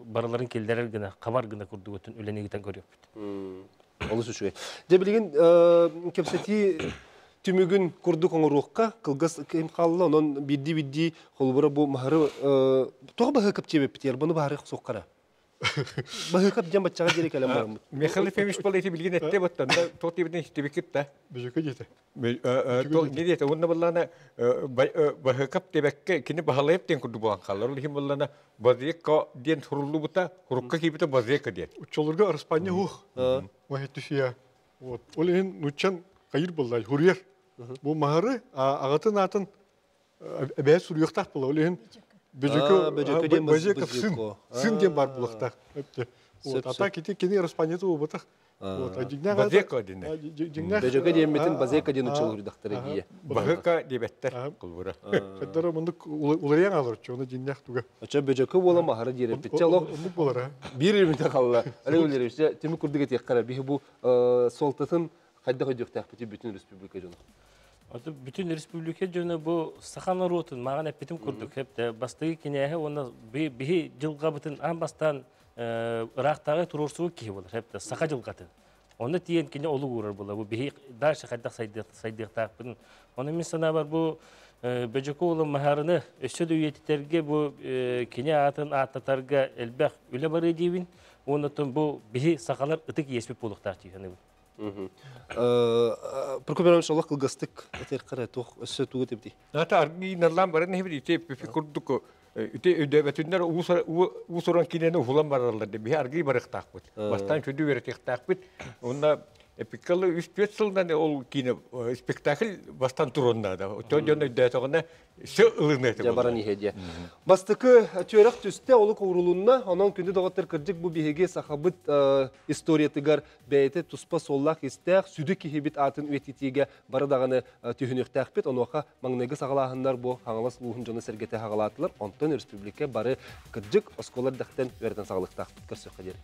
барыларын киллэрэр гына, хабар гына курдук оттон үлэни ыытан көрүөхпүт. Олус үчүгэй. Дьэ билигин кэпсэтии түмүгүн курдук оҥоруохха кылгас кэм хаалла, онон биирдии-биирдии холобура бу маһары тоҕо баһыакап диэбиппитигэр бұны баһары суоххара. Баһыакап диэн баччаҕа диэри кэлэн бараммыт. Михаил Ефимович был эти билигин этте баттан да тот тибитин истибикит да. Бүжүкө диэтэ. Не диэтэ уонна буллана баһыакап дебекке кини баһалайып диэн курдук буолан хаалар. Ол иһин буллана Базыка диэн суруллубута, урукка киирбитэ Базыка диэн. Оччолорго Араспаанньа уох. Маһыттүсүйэ. Вот. Ол иһин нуччан хайыр буолла, хуруйар. Бу маһары аҕатын аатын эбээт суруйуохтаах буолла. Ол иһин Бөжөкө Базыка сын, сын диэн бар булуохтаах. Вот. А так ити кини Араспаанньата буолбатах. Базека диэн. Бөжөкө диэммитин Базека диэн учулуурдахтара дии. Баһыка диэбэттэр кулбура. Хаддара мундук уларыйан алар оны дьиннэх туга. Очо бөжөкө буола махара диэреппит. Олох оннук болара. Биир ирмите халла. Олег Валерьевич, түмүк курдук этиэххэ биһи бу суолтатын хайдах өйдүөхтээхпити бүтүн республика дьоно. Бүтүн республика дьоно бу саха норуотун маған эппитим курдук хепте бастыгы кинээһи уонна биһи дьылҕабытын аан бастаан ыраахтааҕы туруорсуу киһи буолар хепте саха дьылҕатын. Онно тиийэн кини олук уурар буолар. Бу биһи дальше хайдах сайдыахтаахпытын. Ону мин санаабар бу Бөдьөкө уолун Маһарыны өссө да үйэтитэргэ бу кини аатын ааттатарга элбэх үлэ барыа диибин. Уонна бу биһи сахалар ытык иэспит буолуохтаах дии саныыбын. Прокопий Иванович олох кылгастык этэр кара туох өссө тугу этибитий? Ата аргыйналлаан баран иһибит ити пипи курдук ити өйдөөбөтүннэр уус-уран киинэни уһулан бараллар деп биһи аргый барыахтаахпыт. Бастаан күндү үөрэтиэхтээхпит. Онно эпикалы үс-түөрт сылынан ол киинэ спектакль бастан туруон наада. Оччо дьон өйдөөтөҕүнэ все ылыныа этэ. Баран иһэ диэ. Бастакы түөрэх түстэ олук уурулунна. Онон күндү доҕоттор кырдьык бу биһиги сахабыт историятыгар бэйэтэ туспа суоллаах-истээх сүдү киһибит аатын үйэтитиигэ бары даҕаны түһүнүөхтээхпит. Онуоха маҥнайгы саҕалааһыннар бу Хаҥалас улууһун дьоно-сэргэтэ саҕалаатылар. Онтон республика бары кырдьык оскуола эрдэхтэн үөрэтэн саҕалыахтаахпыт. Көрсүөххэ диэри.